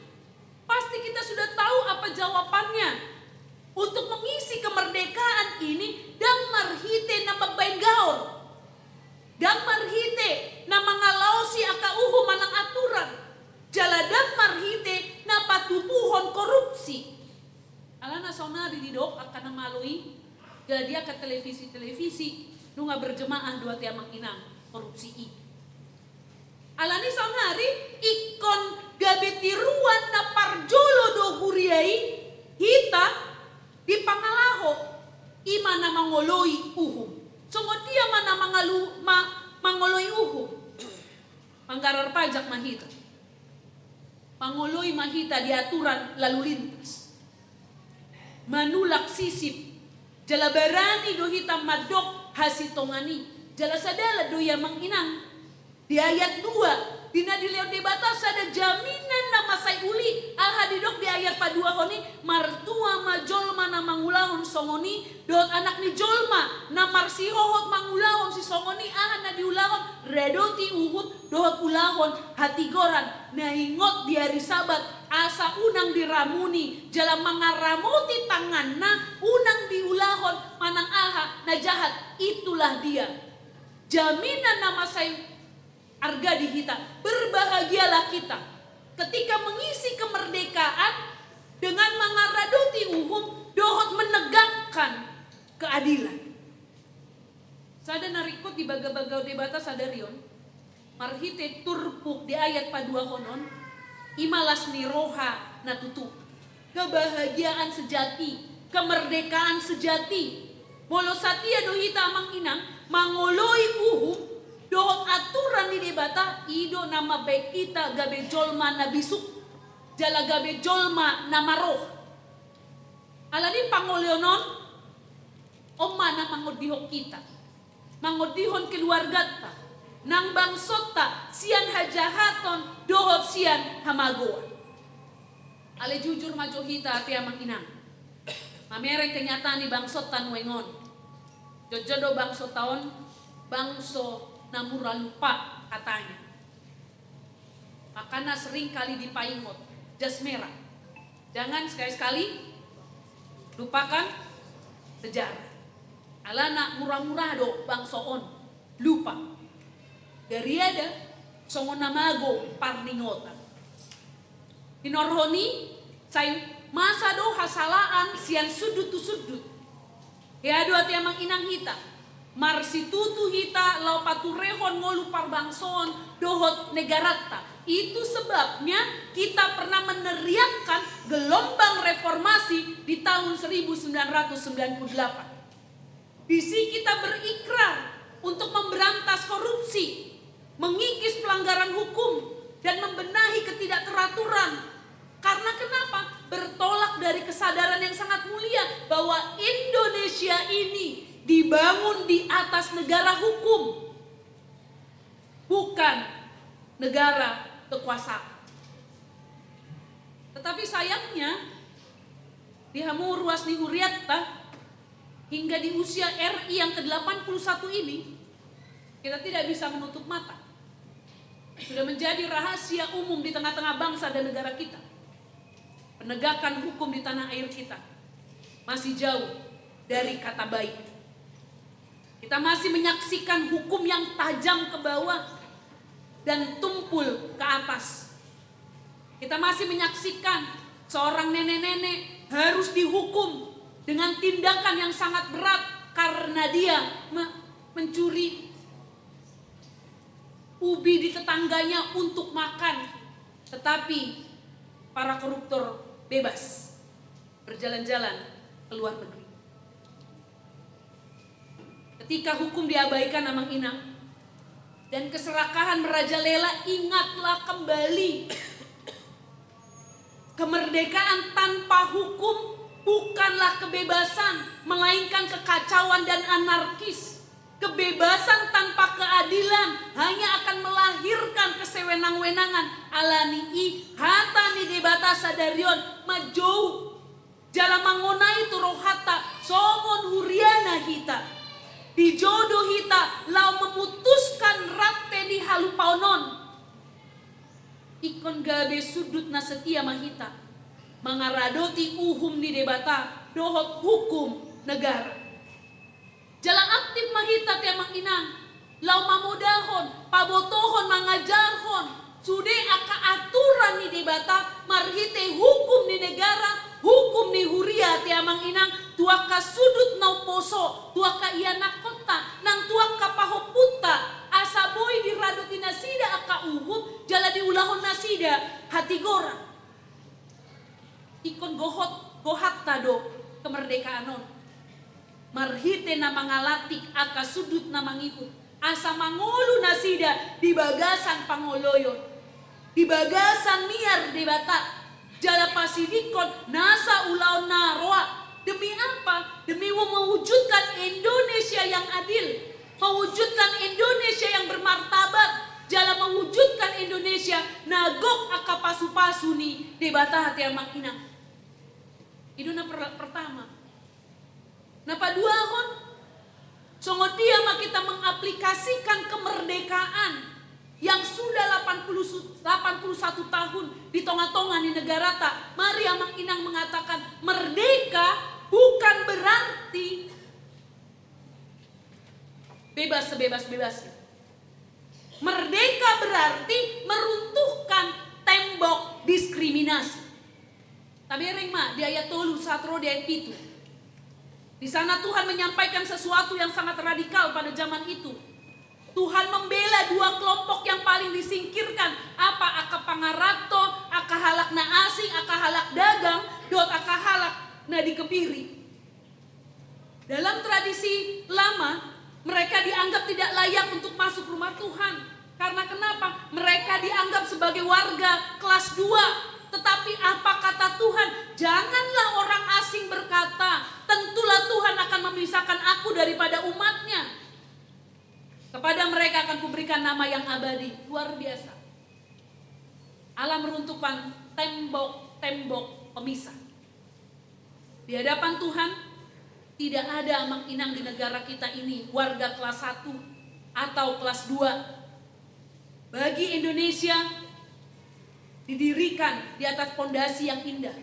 Pasti kita sudah tahu apa jawabannya. Untuk mengisi kemerdekaan ini, ndang marhite na mambaen gaor, ndang marhite na mangalaosi angka uhum manang aturan, jala ndang marhite na patubuhon korupsi. Alana saonari didok angka na malo i, jala di angka televisi-televisi, nunga berjemaah do, ate amang inang, korupsi i. Alani saonari, ingkon gabe tiruan na parjolo do huria i, hita, di pangalaho, i ma na mangoloi uhum. Songon dia ma na mangalu-, ma-, mangoloi uhum? Manggarar pajak ma hita. Mangoloi ma hita di aturan lalu lintas. Manulak sisip. Jala barani do hita mandok hasintongan i. Jala sadalan do i, amang inang. Di ayat dua, di na dilehon Debata sada jaminan na mansai uli, aha didok di ayat paduahon i? Martua ma jolma na mangulahon songon i, dohot Anak ni jolma na marsihohot mangulahon sisongon i. Aha na diulahon? Radoti uhum dohot ulahon hatigoran na ingot di ari Sabat, asa unang diramuni, jala mangaramoti tanganna, unang diulahon manang aha na jahat. Itulah dia jaminan na mansai arga di hita. Berbahagialah kita ketika mengisi kemerdekaan dengan mangaradoti uhum dohot menegakkan keadilan. Sada na ringkot dibagabaga Debata sadari on, marhite turpuk di ayat paduahon on, i ma las ni roha na tutu. Kebahagiaan sejati, kemerdekaan sejati. Molo satia do hita, amang inang, mangoloi uhum dohot aturan ni Debata, i do na mambaen hita gabe jolma na bisuk, jala gabe jolma na maroh. Alani pangoloion on, on ma na mangondihon hita, mangondihon keluarganta, nang bangsonta sian hajahaton dohot sian hamagoan. Alai jujur ma jo hita, ate amang inang, mamereng kenyataan ni bangsonta nuaeng on. Jotjot do bangsonta on bangso na mura lupa katanya. Makana sering kali dipaingot jas merah. Jangan sekali-sekali lupakan sejarah. Alana mura-mura do bangso on lupa. Gariada songon na mago parningotan. Hinorhon i, sai masa do hasalaan sian sundut tu sundut. Hea do, ate amang inang, hita marsitutu hita laho paturehon ngolu parbangsoon dohot negaranta. Itu sebabnya kita pernah meneriakkan gelombang reformasi di tahun seribu sembilan ratus sembilan puluh delapan. Di si kita berikrar untuk memberantas korupsi, mengikis pelanggaran hukum, dan membenahi ketidakteraturan. Karena kenapa? Bertolak dari kesadaran yang sangat mulia bahwa Indonesia ini dibangun di atas negara hukum, bukan negara kekuasaan. Tetapi sayangnya, di hamu ruas ni hurianta, hingga di usia R I yang kedelapan puluh satu ini, Kita tidak bisa menutup mata. Sudah menjadi rahasia umum di tengah-tengah bangsa dan negara kita. Penegakan hukum di tanah air kita masih jauh dari kata baik. Kita masih menyaksikan hukum yang tajam ke bawah dan tumpul ke atas. Kita masih menyaksikan seorang nenek-nenek harus dihukum dengan tindakan yang sangat berat karena dia me-, mencuri ubi di tetangganya untuk makan, tetapi para koruptor bebas berjalan-jalan ke luar negeri. Ketika hukum diabaikan, Amang Inang, dan keserakahan merajalela, ingatlah kembali. Kemerdekaan tanpa hukum bukanlah kebebasan, melainkan kekacauan dan anarkis. Kebebasan tanpa keadilan hanya akan melahirkan kesewenang-wenangan. Alani i, hata ni Debata sadari on manjou jala mangonai tu rohanta songon huriana hita. Dijou do hita laho memutuskan rante ni halupaon on. Ingkon gabe sundut na setia ma hita mangaradoti uhum ni Debata dohot hukum negara. Jala aktif ma hita, te Amang Inang, laho mamodahon, pabotohon, mangajarhon sude angka aturan ni Debata marhite hukum ni negara, hukum ni huria, te Amang Inang, tu angka sundut na umposo, tu angka ianakkonta, nang tu angka pahompunta, asa boi diradoti nasida angka uhum jala diulahon nasida hatigoran. Ingkon gohot, gohanta do kemerdekaan on marhite na mangalantik angka sundut na mangihut, asa mangolu nasida di bagasan pangoloion, di bagasan miar Debata, jala pasidingkon nasa ulaon na roa. Demi apa? Demi mewujudkan Indonesia yang adil, mewujudkan Indonesia yang bermartabat, jala mewujudkan Indonesia na gok angka pasupasu ni Debata, te Amang Inang. I do na per-, pertama. Na paduahon, songon dia ma kita mengaplikasikan kemerdekaan yang sudah delapan puluh su-, delapan puluh satu tahun di tonga-tonga ni negarata? Mari Amang Inang mengatakan, merdeka bukan berarti bebas sebebas-bebasnya. Merdeka berarti meruntuhkan tembok diskriminasi. Tabereng ma di ayat tolu sahat ro di ayat pitu. Di sana Tuhan menyampaikan sesuatu yang sangat radikal pada zaman itu. Tuhan membela dua kelompok yang paling disingkirkan. Apa? Angka pangaranto, angka halak na asing, angka halak dagang, dohot angka halak na dikepiri. Dalam tradisi lama, mereka dianggap tidak layak untuk masuk rumah Tuhan. Karena kenapa? Mereka dianggap sebagai warga kelas dua. Tetapi apa kata Tuhan? "Janganlah orang asing berkata, 'Tentulah Tuhan akan memisahkan aku daripada umatnya.'" "Kepada mereka akan kuberikan nama yang abadi." Luar biasa. Allah meruntuhkan tembok-tembok pemisah. Di hadapan Tuhan, tidak ada, Amang Inang, di negara kita ini warga kelas satu atau kelas dua. Bagi Indonesia, didirikan di atas pondasi yang indah,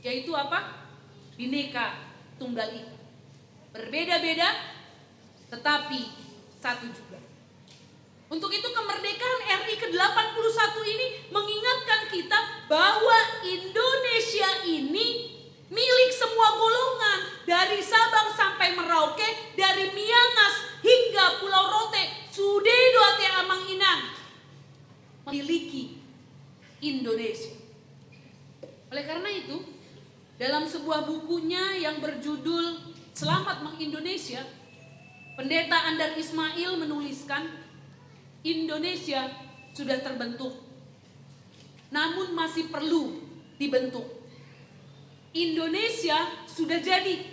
yaitu apa? Bhinneka Tunggal Ika. Berbeda-beda, tetapi satu juga. Untuk itu, kemerdekaan R I ke delapan puluh satu ini mengingatkan kita bahwa Indonesia ini milik semua golongan, dari Sabang sampai Merauke, dari Miangas hingga Pulau Rote, sude do, ate Amang Inang, memiliki Indonesia. Oleh karena itu, dalam sebuah bukunya yang berjudul Selamat Meng-Indonesia, Pendeta Andar Ismail menuliskan, "Indonesia sudah terbentuk, namun masih perlu dibentuk. Indonesia sudah jadi,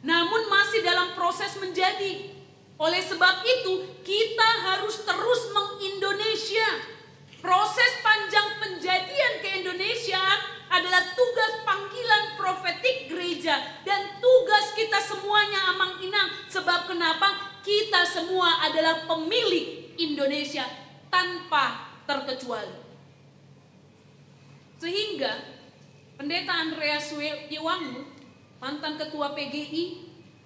namun masih dalam proses menjadi. Oleh sebab itu, kita harus terus meng-Indonesia." Proses panjang penjadian keindonesiaan adalah tugas panggilan profetik gereja dan tugas kita semuanya, Amang Inang. Sebab kenapa? Kita semua adalah pemilik Indonesia tanpa terkecuali. Sehingga Pendeta Andreas Sue-, Siewangu, mantan ketua P G I,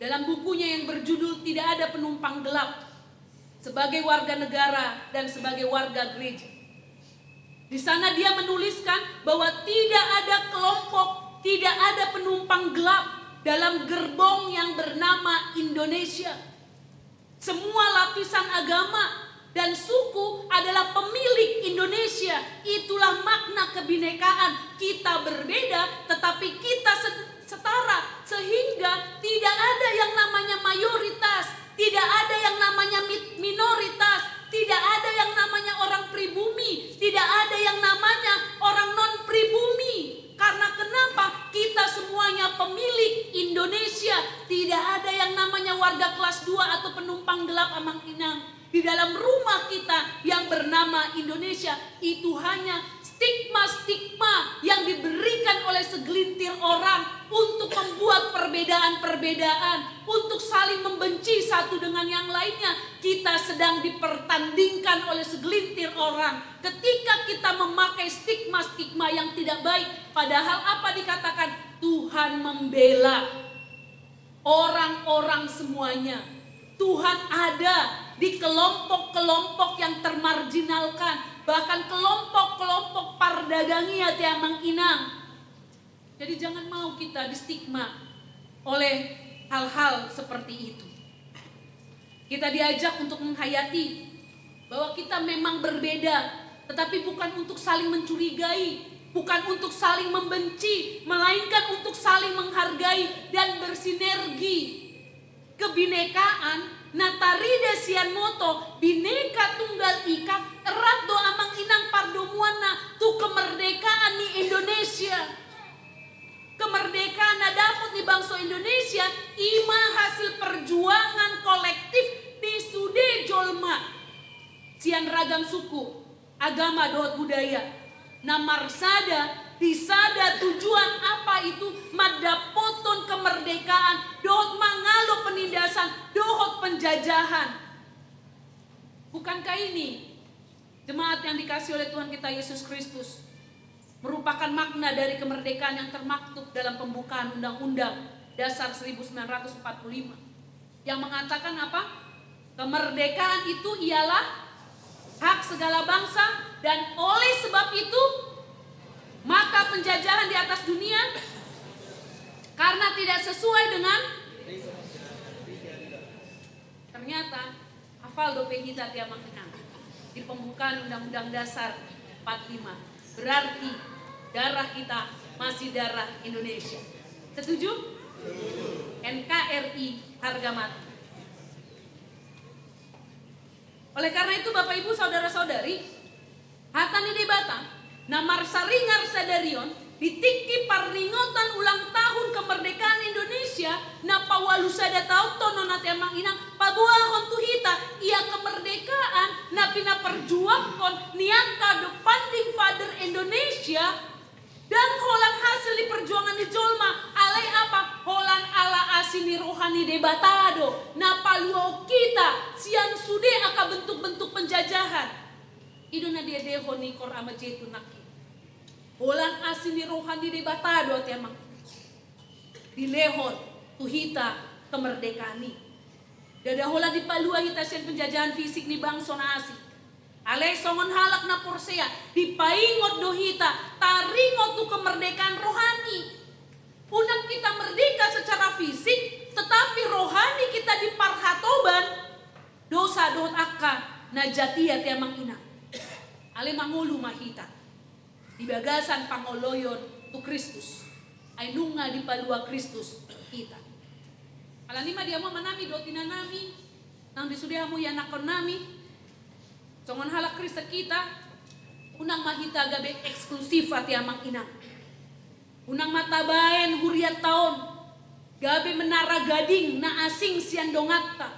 dalam bukunya yang berjudul Tidak Ada Penumpang Gelap, sebagai warga negara dan sebagai warga gereja, di sana dia menuliskan bahwa tidak ada kelompok, tidak ada penumpang gelap dalam gerbong yang bernama Indonesia. Semua lapisan agama dan suku adalah pemilik Indonesia. Itulah makna kebinekaan. Kita berbeda, tetapi kita se-, setara. Sehingga tidak ada yang namanya mayoritas, tidak ada yang namanya mi-, minoritas, tidak ada yang namanya orang pribumi, tidak ada yang namanya orang non pribumi. Karena kenapa? Kita semuanya pemilik Indonesia. Tidak ada yang namanya warga kelas dua atau penumpang gelap, Amang Inang. Di dalam rumah kita yang bernama Indonesia, itu hanya stigma-stigma yang diberikan oleh segelintir orang untuk membuat perbedaan-perbedaan, untuk saling membenci satu dengan yang lainnya. Kita sedang dipertandingkan oleh segelintir orang. Ketika kita memakai stigma-stigma yang tidak baik, padahal apa dikatakan? Tuhan membela orang-orang semuanya. Tuhan ada di kelompok-kelompok yang termarginalkan, bahkan kelompok-kelompok pardagang i, ate Amang Inang. Jadi, jangan mau kita distigma oleh hal-hal seperti itu. Kita diajak untuk menghayati bahwa kita memang berbeda, tetapi bukan untuk saling mencurigai, bukan untuk saling membenci, melainkan untuk saling menghargai dan bersinergi. Kebinekaan na tarida sian moto Bhinneka Tunggal Ika, erat do, Amang Inang, pardomuanna tu kemerdekaan ni Indonesia. Kemerdekaan na dapot ni bangso Indonesia i ma hasil perjuangan kolektif ni sude jolma sian ragam suku, agama dohot budaya, na marsada di sada tujuan, apa itu? Mandapothon kemerdekaan dohot mangalo penindasan dohot penjajahan. Bukankah ini, jemaat yang dikasihi oleh Tuhan kita Yesus Kristus, merupakan makna dari kemerdekaan yang termaktub dalam pembukaan Undang-Undang Dasar seribu sembilan ratus empat puluh lima, yang mengatakan apa? Kemerdekaan itu ialah hak segala bangsa, dan oleh sebab itu, maka penjajahan di atas dunia, karena tidak sesuai dengan Ternyata, hafal dope hita, ate Amang Inang, di pembukaan Undang-Undang Dasar empat lima. Berarti darah kita masih darah Indonesia. Setuju? N K R I harga mati. Oleh karena itu, Bapak, Ibu, saudara-saudari, hata ni Debata na marsaringar sadari on, di tingki parningotan ulang tahun kemerdekaan Indonesia na paualusada taon on, ate Amang Inang, paboahon tu hita ia kemerdekaan na pinaparjuangkon ni angka the founding father Indonesia, ndang holan hasil ni perjuangan ni jolma, alai apa? Holan ala asi ni roha ni Debata do na paluahon hita sian sude angka bentuk-bentuk penjajahan. I do na diedehon ni Kor Ama Jetun nangkin. Holan asi ni roha ni Debata do, ate Amang, dilehon tu hita kemerdekaan i. Ndada holan dipalua hita sian penjajahan fisik ni bangso na asing. Alai songon halak na porsea, dipaingot do hita taringot tu kemerdekaan rohani. Unang kita merdeka secara fisik, tetapi rohani kita diparhatoban dosa dohot angka na jat i, ate Amang Inang. Alai mangolu ma hita di bagasan pangoloion tu Kristus, ai nunga dipalua Kristus hita. Alani i ma di hamu amanami dohot inanami, nang di sude hamu ianakkonnami, songon halak Kristen hita, unang ma hita gabe eksklusif, ate Amang Inang. Unang ma tabaen hurianta on gabe menara gading na asing sian donganta.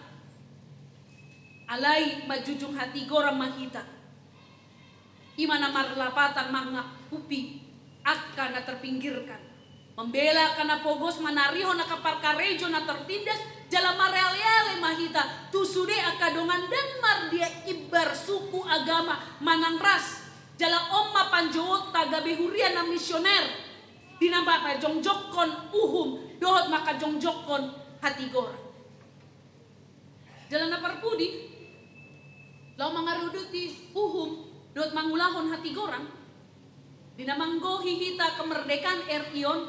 Alai manjunjung hatigoran ma hita. I ma na marlapatan mangakupi angka na terpinggirkan, membela angka na pogos, manarihon angka parkarejo na tertindas, Jala marealeale ma hita tu sude angka dongan dang mardia imbar suku, agama manang ras. Jala on ma panjouonta gabe huria na misioner, di na mangkajongjongkon uhum dohot mangkajongjongkon hatigoran. Jala na parpudi, laho mangaruduti uhum dohot mangulahon hatigoran, di na manggohi hita kemerdekaan R I on,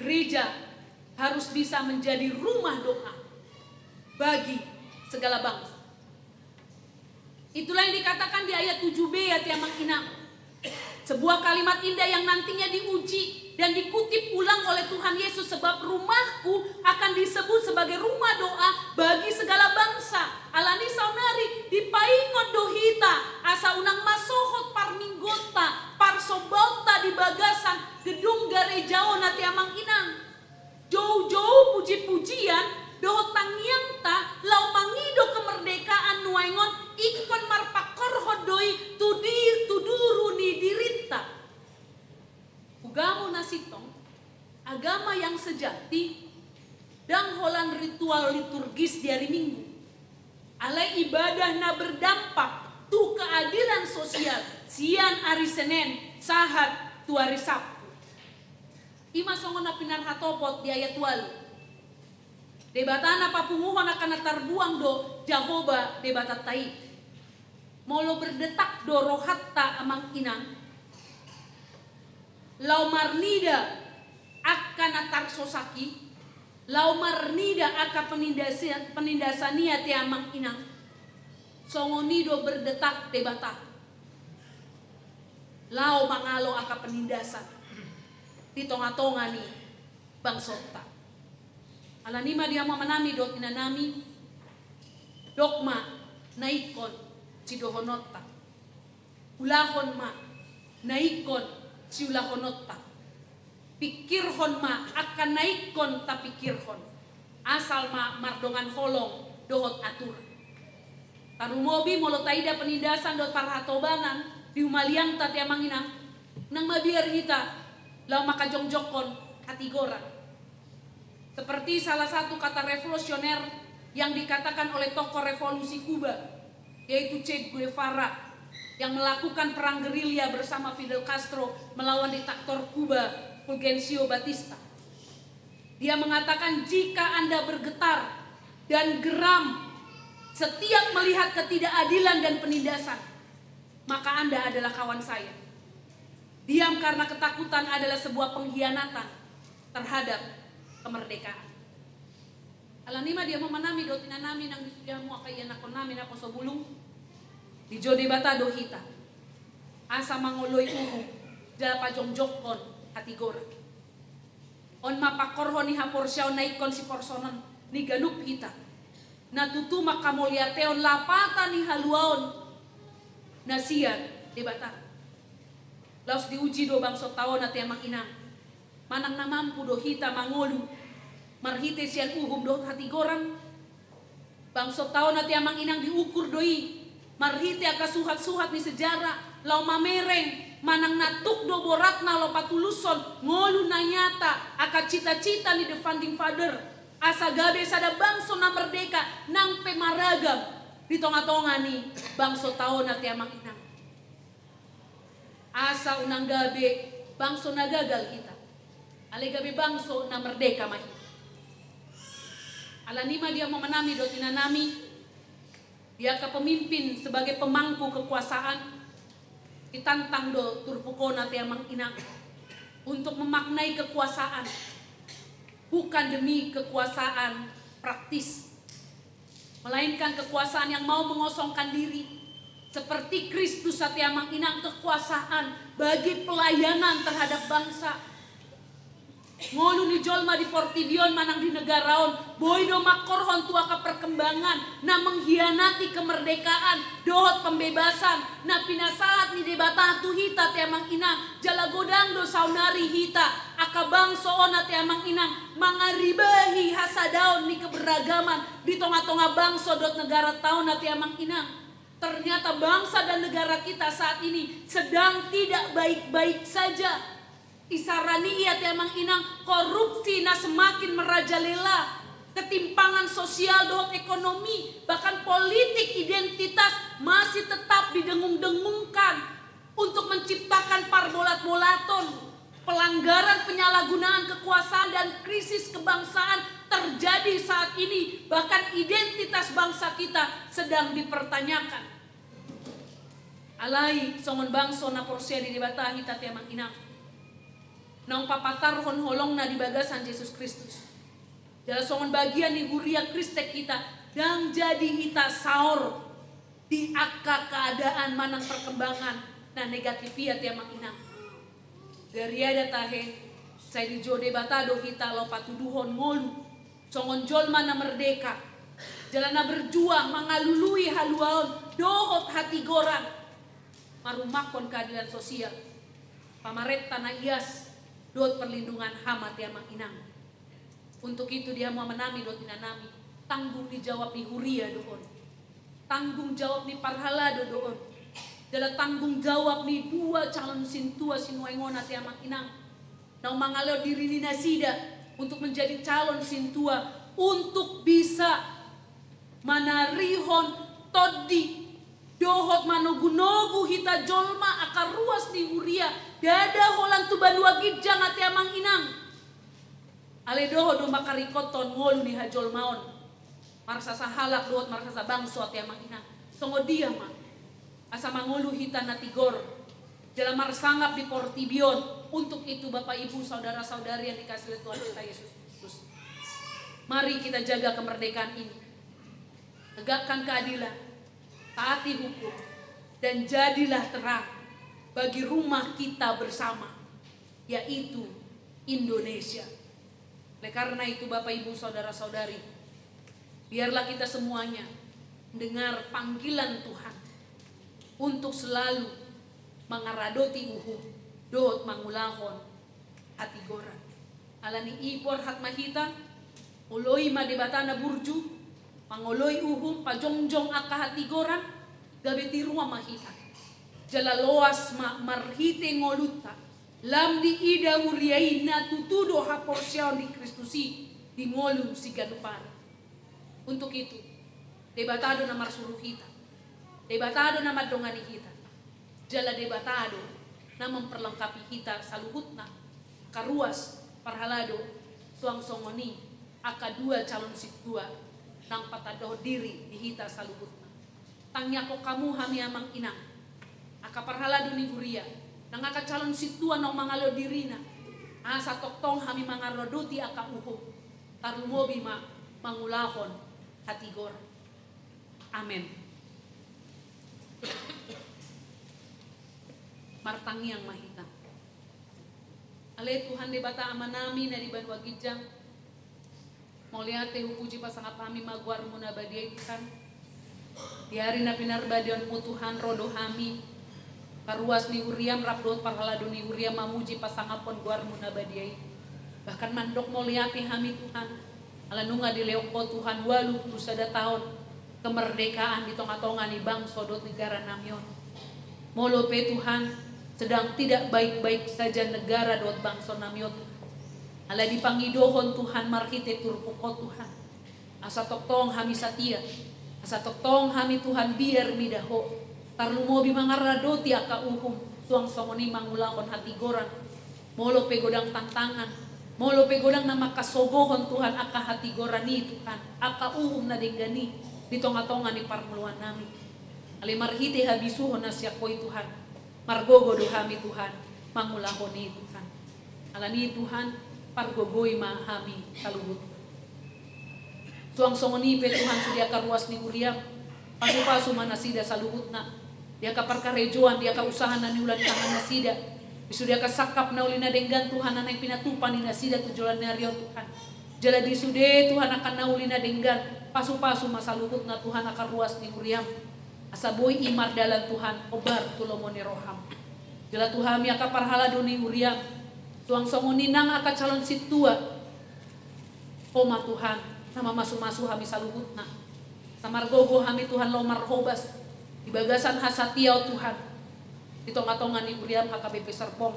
gereja harus bisa menjadi rumah doa bagi segala bangsa. Itulah yang dikatakan di ayat tujuh B, ya, Amang Inang. Sebuah kalimat indah yang nantinya diuji dan dikutip ulang oleh Tuhan Yesus, "Sebab rumahku akan disebut sebagai rumah doa bagi segala bangsa." Alani saonari dipaingot do hita asa unang masohot parmingguonta, parsombaonta di bagasan gedung gareja on, ate Amang Inang. Joujou pujipujian dohot tangiangta laho mangido kemerdekaan nuaeng on ingkon marpangkorhon do i tu di, tu duru ni dirinta. Ugamo na sintong, agama yang sejati, dang holan ritual liturgis di ari Minggu. Alai ibadah na berdampak tu keadilan sosial sian ari Senen sahat tu ari Sabtu. I ma songon na pinarhatopot di ayat ualu. Debata na papunguhon angka na tarbuang do Jahowa Debatanta i. Molo berdetak do rohanta, Amang Inang, laho marnida angka na tarsosak i, laho marnida angka penindasa-, penindasan i, ate Amang Inang, songon i do berdetak Debata laho mangalo angka penindasan di tongatonga ni bangsonta. Alani i ma, di hamu amanami dohot inanami, dok ma na ingkon sidohononta. Ulahon ma na ingkon siulahononta. Pingkirhon ma angka na ingkon tapingkirhon, asal ma mardongan holong dohot aturan. Tarumobi molo taida penindasan dohot parhatobanan di humaliangta, ate Amang Inang, unang mabiar hita laho mangkajongjongkon hatigoran. Seperti salah satu kata revolusioner yang dikatakan oleh tokoh revolusi Kuba, yaitu Che Guevara, yang melakukan perang gerilya bersama Fidel Castro melawan diktator Kuba, Fulgencio Batista. Dia mengatakan, "Jika Anda bergetar dan geram setiap melihat ketidakadilan dan penindasan, maka Anda adalah kawan saya. Diam karena ketakutan adalah sebuah pengkhianatan terhadap kemerdekaan." Alani i ma, di hamu amanami dohot inanami nang di sude hamu angka ianakkonnami naposobulung, dijou Debata do hita asa mangoloi uhum jala pajongjongkon hatigoran. On ma pangkorhon ni haporseaon na ingkon siporsonon ni ganup hita, na tutu mangkamauliatehon lapatan ni haluaon na sian Debata. Laos diuji do bangsonta on, ate Amang Inang, manang na mampu do hita mangolu marhite sian uhum dohot hatigoran? Bangsonta on, ate Amang Inang, diukur do i marhite angka suhatsuhat ni sejarah laho mamereng manang na tuk do boratna laho patulushon ngolu na nyata angka citacita ni The Founding Father, asa gabe sada bangso na merdeka nang pe maragam di tongatonga ni bangsonta on, ate Amang Inang. Asa unang gabe bangso na gagal hita, alai gabe bangso na merdeka ma hita. Alani i ma, di hamu amanami dohot inanami, di angka pemimpin sebagai pemangku kekuasaan, ditantang do turpuk on, ate Amang Inang, untuk memaknai kekuasaan bukan demi kekuasaan praktis, melainkan kekuasaan yang mau mengosongkan diri seperti Kristus, ate Amang Inang, kekuasaan bagi pelayanan terhadap bangsa. Ngolu ni jolma di portibi on manang di negara on boi do mangkorhon tu angka perkembangan na mengkhianati kemerdekaan dohot pembebasan na pinasahat ni Debata tu hita, ate Amang Inang. Jala godang do saonari hita angka bangso on, ate Amang Inang, mangaribahi hasadaon ni keberagaman di tongatonga bangso dohot negaranta on, ate Amang Inang. Ternyata bangsa dan negara kita saat ini sedang tidak baik-baik saja. Isarana i, ate Amang Inang, korupsi na semakin merajalela. Ketimpangan sosial dohot ekonomi, bahkan politik identitas masih tetap didengung-dengungkan untuk menciptakan parbolat-bolaton, pelanggaran penyalahgunaan kekuasaan dan krisis kebangsaan terjadi saat ini, bahkan identitas bangsa kita sedang dipertanyakan. Alai songon bangso na porsea di Debata hita, te amang inang, naung papatarhon holongna di bagasan Jesus Kristus. Jala songon bagian ni huria Kristen hita, ndang jadi hita saor di angka keadaan manang perkembangan na negatif i, te amang inang. Gariada tahe, sai dijou Debata do hita laho patuduhon ngolu songon jolma na merdeka, jala na berjuang mangalului haluaon dohot hatigoran, marumakhon keadilan sosial, pamarenta na ias, dohot perlindungan ham, te amang inang. Untuk itu, di hamu amanami dohot inanami, tanggung ni jawab ni huria do on. Tanggung jawab ni parhalado do on. Jala tanggung jawab ni dua calon sintua sinuaeng on, te amang inang, naung mangalo diri ni nasida untuk menjadi calon sintua, untuk bisa manarihon tondi dohot manogunogu hita jolma angka ruas ni huria, ndada holan tu banua ginjang, te amang inang. Alai dohot do mangkaringkothon ngolu ni hajolmaon, marsasahalak dohot marsasabangso, te amang inang. Songon dia ma asa mangolu hita na tigor jala marsangap di portibi on? Untuk itu, Bapak, Ibu, saudara-saudari yang dikasihi Tuhan kita Yesus Kristus, mari kita jaga kemerdekaan ini. Tegakkan keadilan, taati hukum, dan jadilah terang bagi rumah kita bersama, yaitu Indonesia. Oleh karena itu, Bapak, Ibu, saudara-saudari, biarlah kita semuanya mendengar panggilan Tuhan untuk selalu mangaradoti uhum dohot mangulahon hatigoran. Alani i borhat ma hita, oloi ma Debata na burju, mangoloi uhum, pajongjong angka hatigoran, gabe tiruan ma hita. Jala loas ma marhite ngolunta lam diida huria i na tutu do haporseaon di Kristus i di ngolu siganup ari. Untuk itu, Debata do na marsuru hita, Debata do na mandongani hita, jala Debata do na memperlengkapi hita saluhutna, angka ruas, parhalado, suang songon i angka dua calon sintua naung patandahon diri di hita saluhutna. Tangiangkon hamu hami amang inang, angka parhalado ni huria, nang angka calon sintua naung mangalo dirina, asa tongtong hami mangaradoti angka uhum, tarlumobi ma mangulahon hatigoran. Amen. Martangiang ma hita. Ale Tuhan Debata Amanami na di banua ginjang, mauliate, hupuji, pasangap hami ma goarmu na badia i Tuhan. Di ari na pinarbadiaonmu Tuhan, ro do hami, angka ruas ni huriam rap dohot parhalado ni huriam mamuji pasangaphon goarmu na badia i. Bahkan mandok mauliate hami Tuhan, ala nunga dilehon Ho Tuhan ualu pulu sada taon kemerdekaan di tongatonga ni bangso dohot negara nami on. Molo pe Tuhan, sedang tidak baik-baik saja negara dohot bangso nami on Tuhan, ala dipangidohon Tuhan marhite turpuk Ho Tuhan, asa tongtong hami satia, asa tongtong hami Tuhan biar mida Ho, tarlumobi mangaradoti angka uhum, suang songon i mangulahon hatigoran. Molo pe godang tantangan, molo pe godang na mangkasogohon Tuhan angka hatigoran i Tuhan, angka uhum na denggan i di tongatonga ni parngoluan nami, ale marhite habisuhon na sian Ho i Tuhan, margogo do hami Tuhan mangulahon i Tuhan. Alani i Tuhan, pargogoi ma hami saluhutna. Suang songon i pe Tuhan, sude angka ruas ni huriam, pasupasu ma nasida saluhutna, di angka parkarejoan, di angka usaha na niula ni tangan nasida, di sude angka sangkap na uli na denggan Tuhan na naeng pinatupa ni nasida tu joloan ni ari on Tuhan. Jala di sude Tuhan angka na uli na denggan, pasupasu ma saluhutna Tuhan angka ruas ni huriam, asa boi i mardalan Tuhan hombar tu lomo ni roham. Jala tu hami angka parhalado ni huriam, suang songon i nang angka calon sintua, Ho ma Tuhan na mamasumasu hami saluhutna. Asa margogo hami Tuhan laho marhobas di bagasan hasatiaon Tuhan di tongatonga ni huriam H K B P Serpong.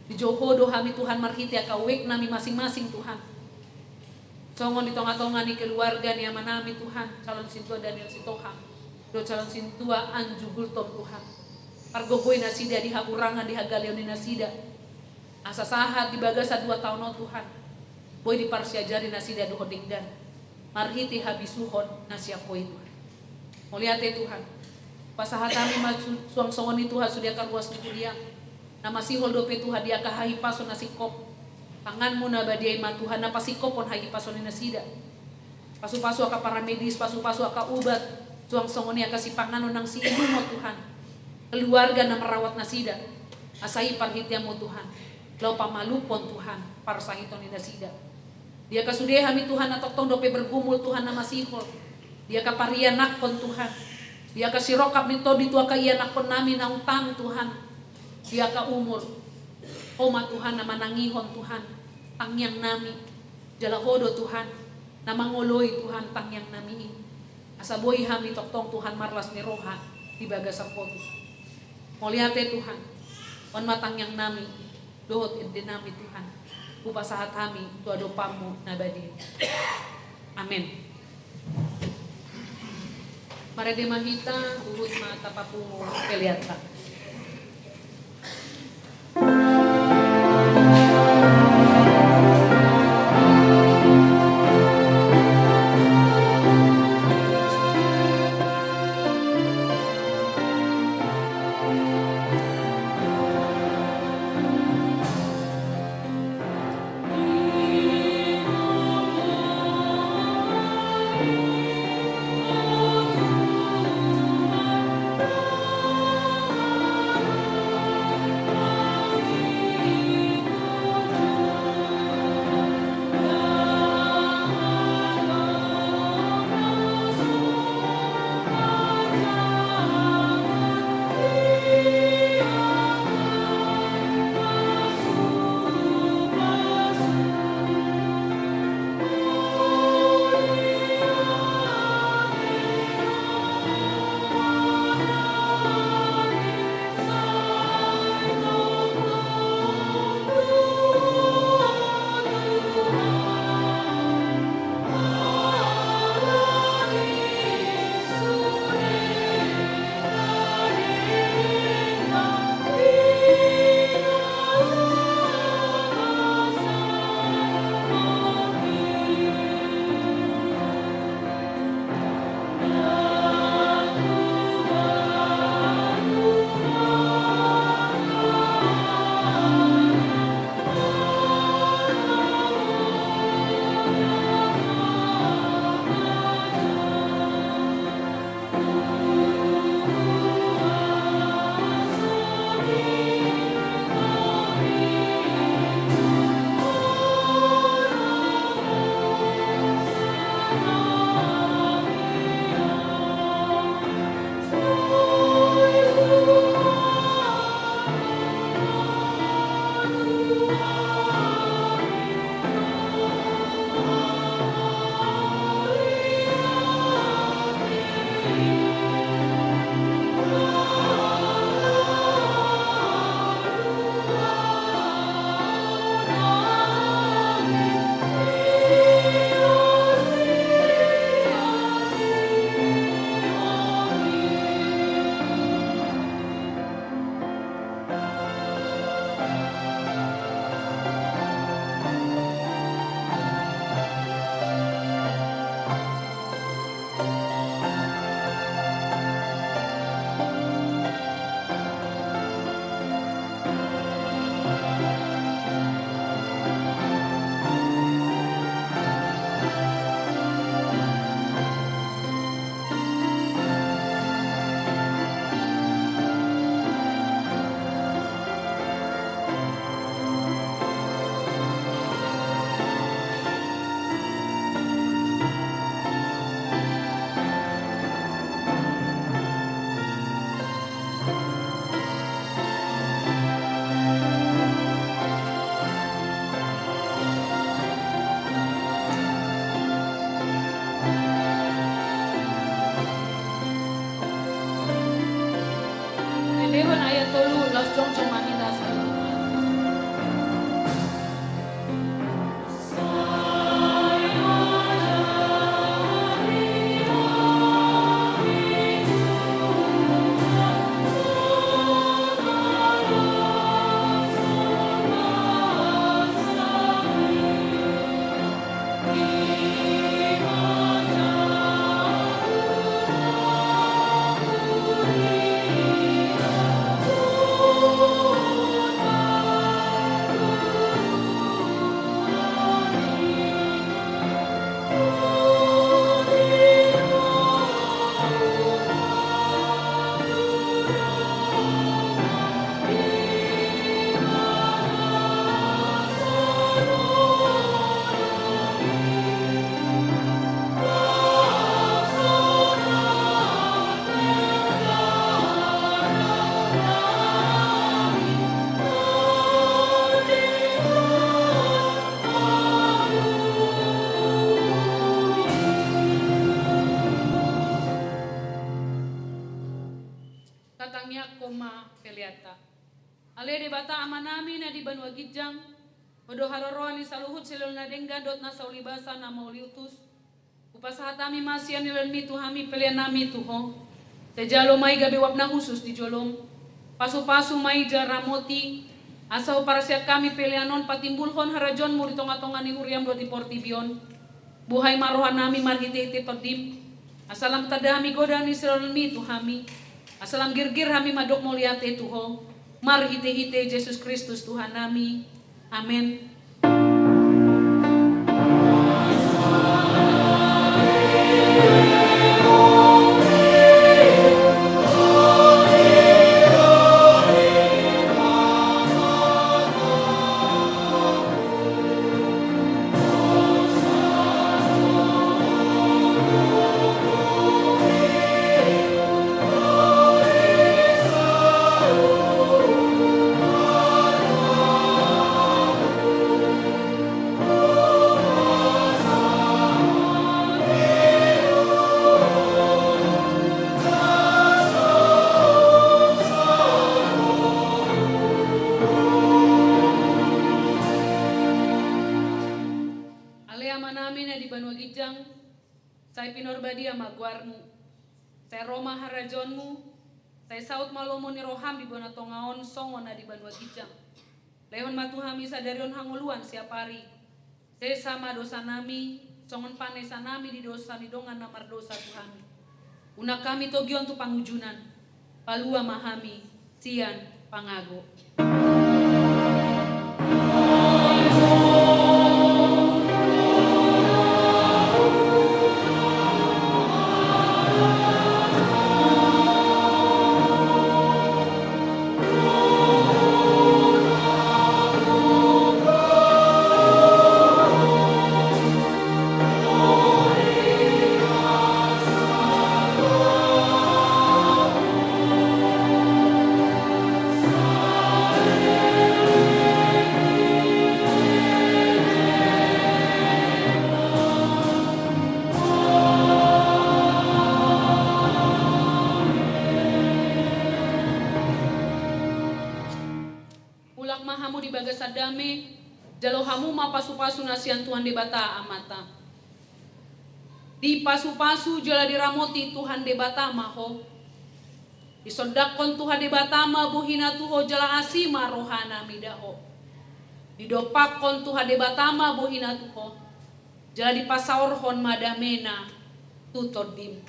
Dijou Ho do hami Tuhan marhite angka uek nami masingmasing Tuhan. Songon di tonga-tonga ni keluarga ni amanami Tuhan, calon sintua Daniel Sitohang dohot calon sintua Anju Gultom Tuhan. Pargogoi nasida di hahurangan, di hagaleon ni nasida. Asa sahat di bagasan dua taon on Tuhan, boi diparsiajari nasida dohot denggan marhite habisuhon na sian Ho i Tuhan. Mauliate Tuhan. Pasahat hami ma su-, suang songon i Tuhan sude angka ruas ni huria na masihol dope Tuhan di angka hahipason na singkop. Tanganmu na badia i ma Tuhan na pasingkophon hahipason ni nasida. Pasu-pasu angka paramedis, pasu-pasu angka ubat, suang songon i angka sipanganon nang siinumon Tuhan. Keluarga na merawat nasida. Asa i parhiteanmu Tuhan, laho pamalumhon Tuhan parsahiton ni nasida. Di angka sude hami Tuhan na tongtong dope bergumul Tuhan na masihol. Di angka parianakhon Tuhan. Di angka sirongkap ni tondi tu angka ianakhonnami naung tang Tuhan. Di angka umur. Ho ma Tuhan na manangihon Tuhan tangiangnami. Jala Ho do Tuhan na mangoloi Tuhan tangiangnami i. Asa boi hami tongtong Tuhan marlas ni roha di bagasan Ho Tuhan. Mauliate Tuhan. On ma tangiangnami dohot endenami Tuhan. Hupasahat hami tu adopanmu na badia. Amen. Marende ma hita, huhut ma tapapungu peleanta. Endehon ayat tolu, laos jongjong ma hita saluhutna. Tangiangkon ma peleanta. Ale Debata Amanami na di banua ginjang, Ho do haroroan ni saluhut silehon na denggan dohot na saulibasa na mauliutus. Hupasahat hami ma sian nilehonmi tu hami peleannami tu Ho. Sai jalo ma i gabe uap na hushus di jolom. Pasupasu ma i jala ramoti, asa huparsian hami pelean on patimbulhon harajaonmu di tongatonga ni huriam dohot di portibi on. Buhai ma rohanami marhitehite Tondim, asa lam tanda hami godang ni silehonmi tu hami, asa lam girgir hami mandok mauliate tu Ho, marhitehite Jesus Kristus Tuhannami. Amen. Ale Amanami na di banua ginjang, sai pinarbadia ma goarmu. Sai ro ma harajaonmu. Sai saut ma lomo ni roham di bona tonga on songon na di banua ginjang. Lehon ma tu hami sadari on hangoluan siapari. Sesa ma dosanami, songon panesanami di dosa ni dongan na mardosa tu hami. Unang hami togihon tu pangunjunan. Palua ma hami sian pangago. Mulak ma hamu di bagasan dame, jalo hamu ma pasupasu na sian Tuhan Debata Amanta. Dipasupasu jala diramoti Tuhan Debata ma ho. Disondangkon Tuhan Debata ma bohina tu ho jala asi ma rohana mida ho. Didompakkon Tuhan Debata ma bohina tu ho. Jala dipasaorhon ma damena tu tondim.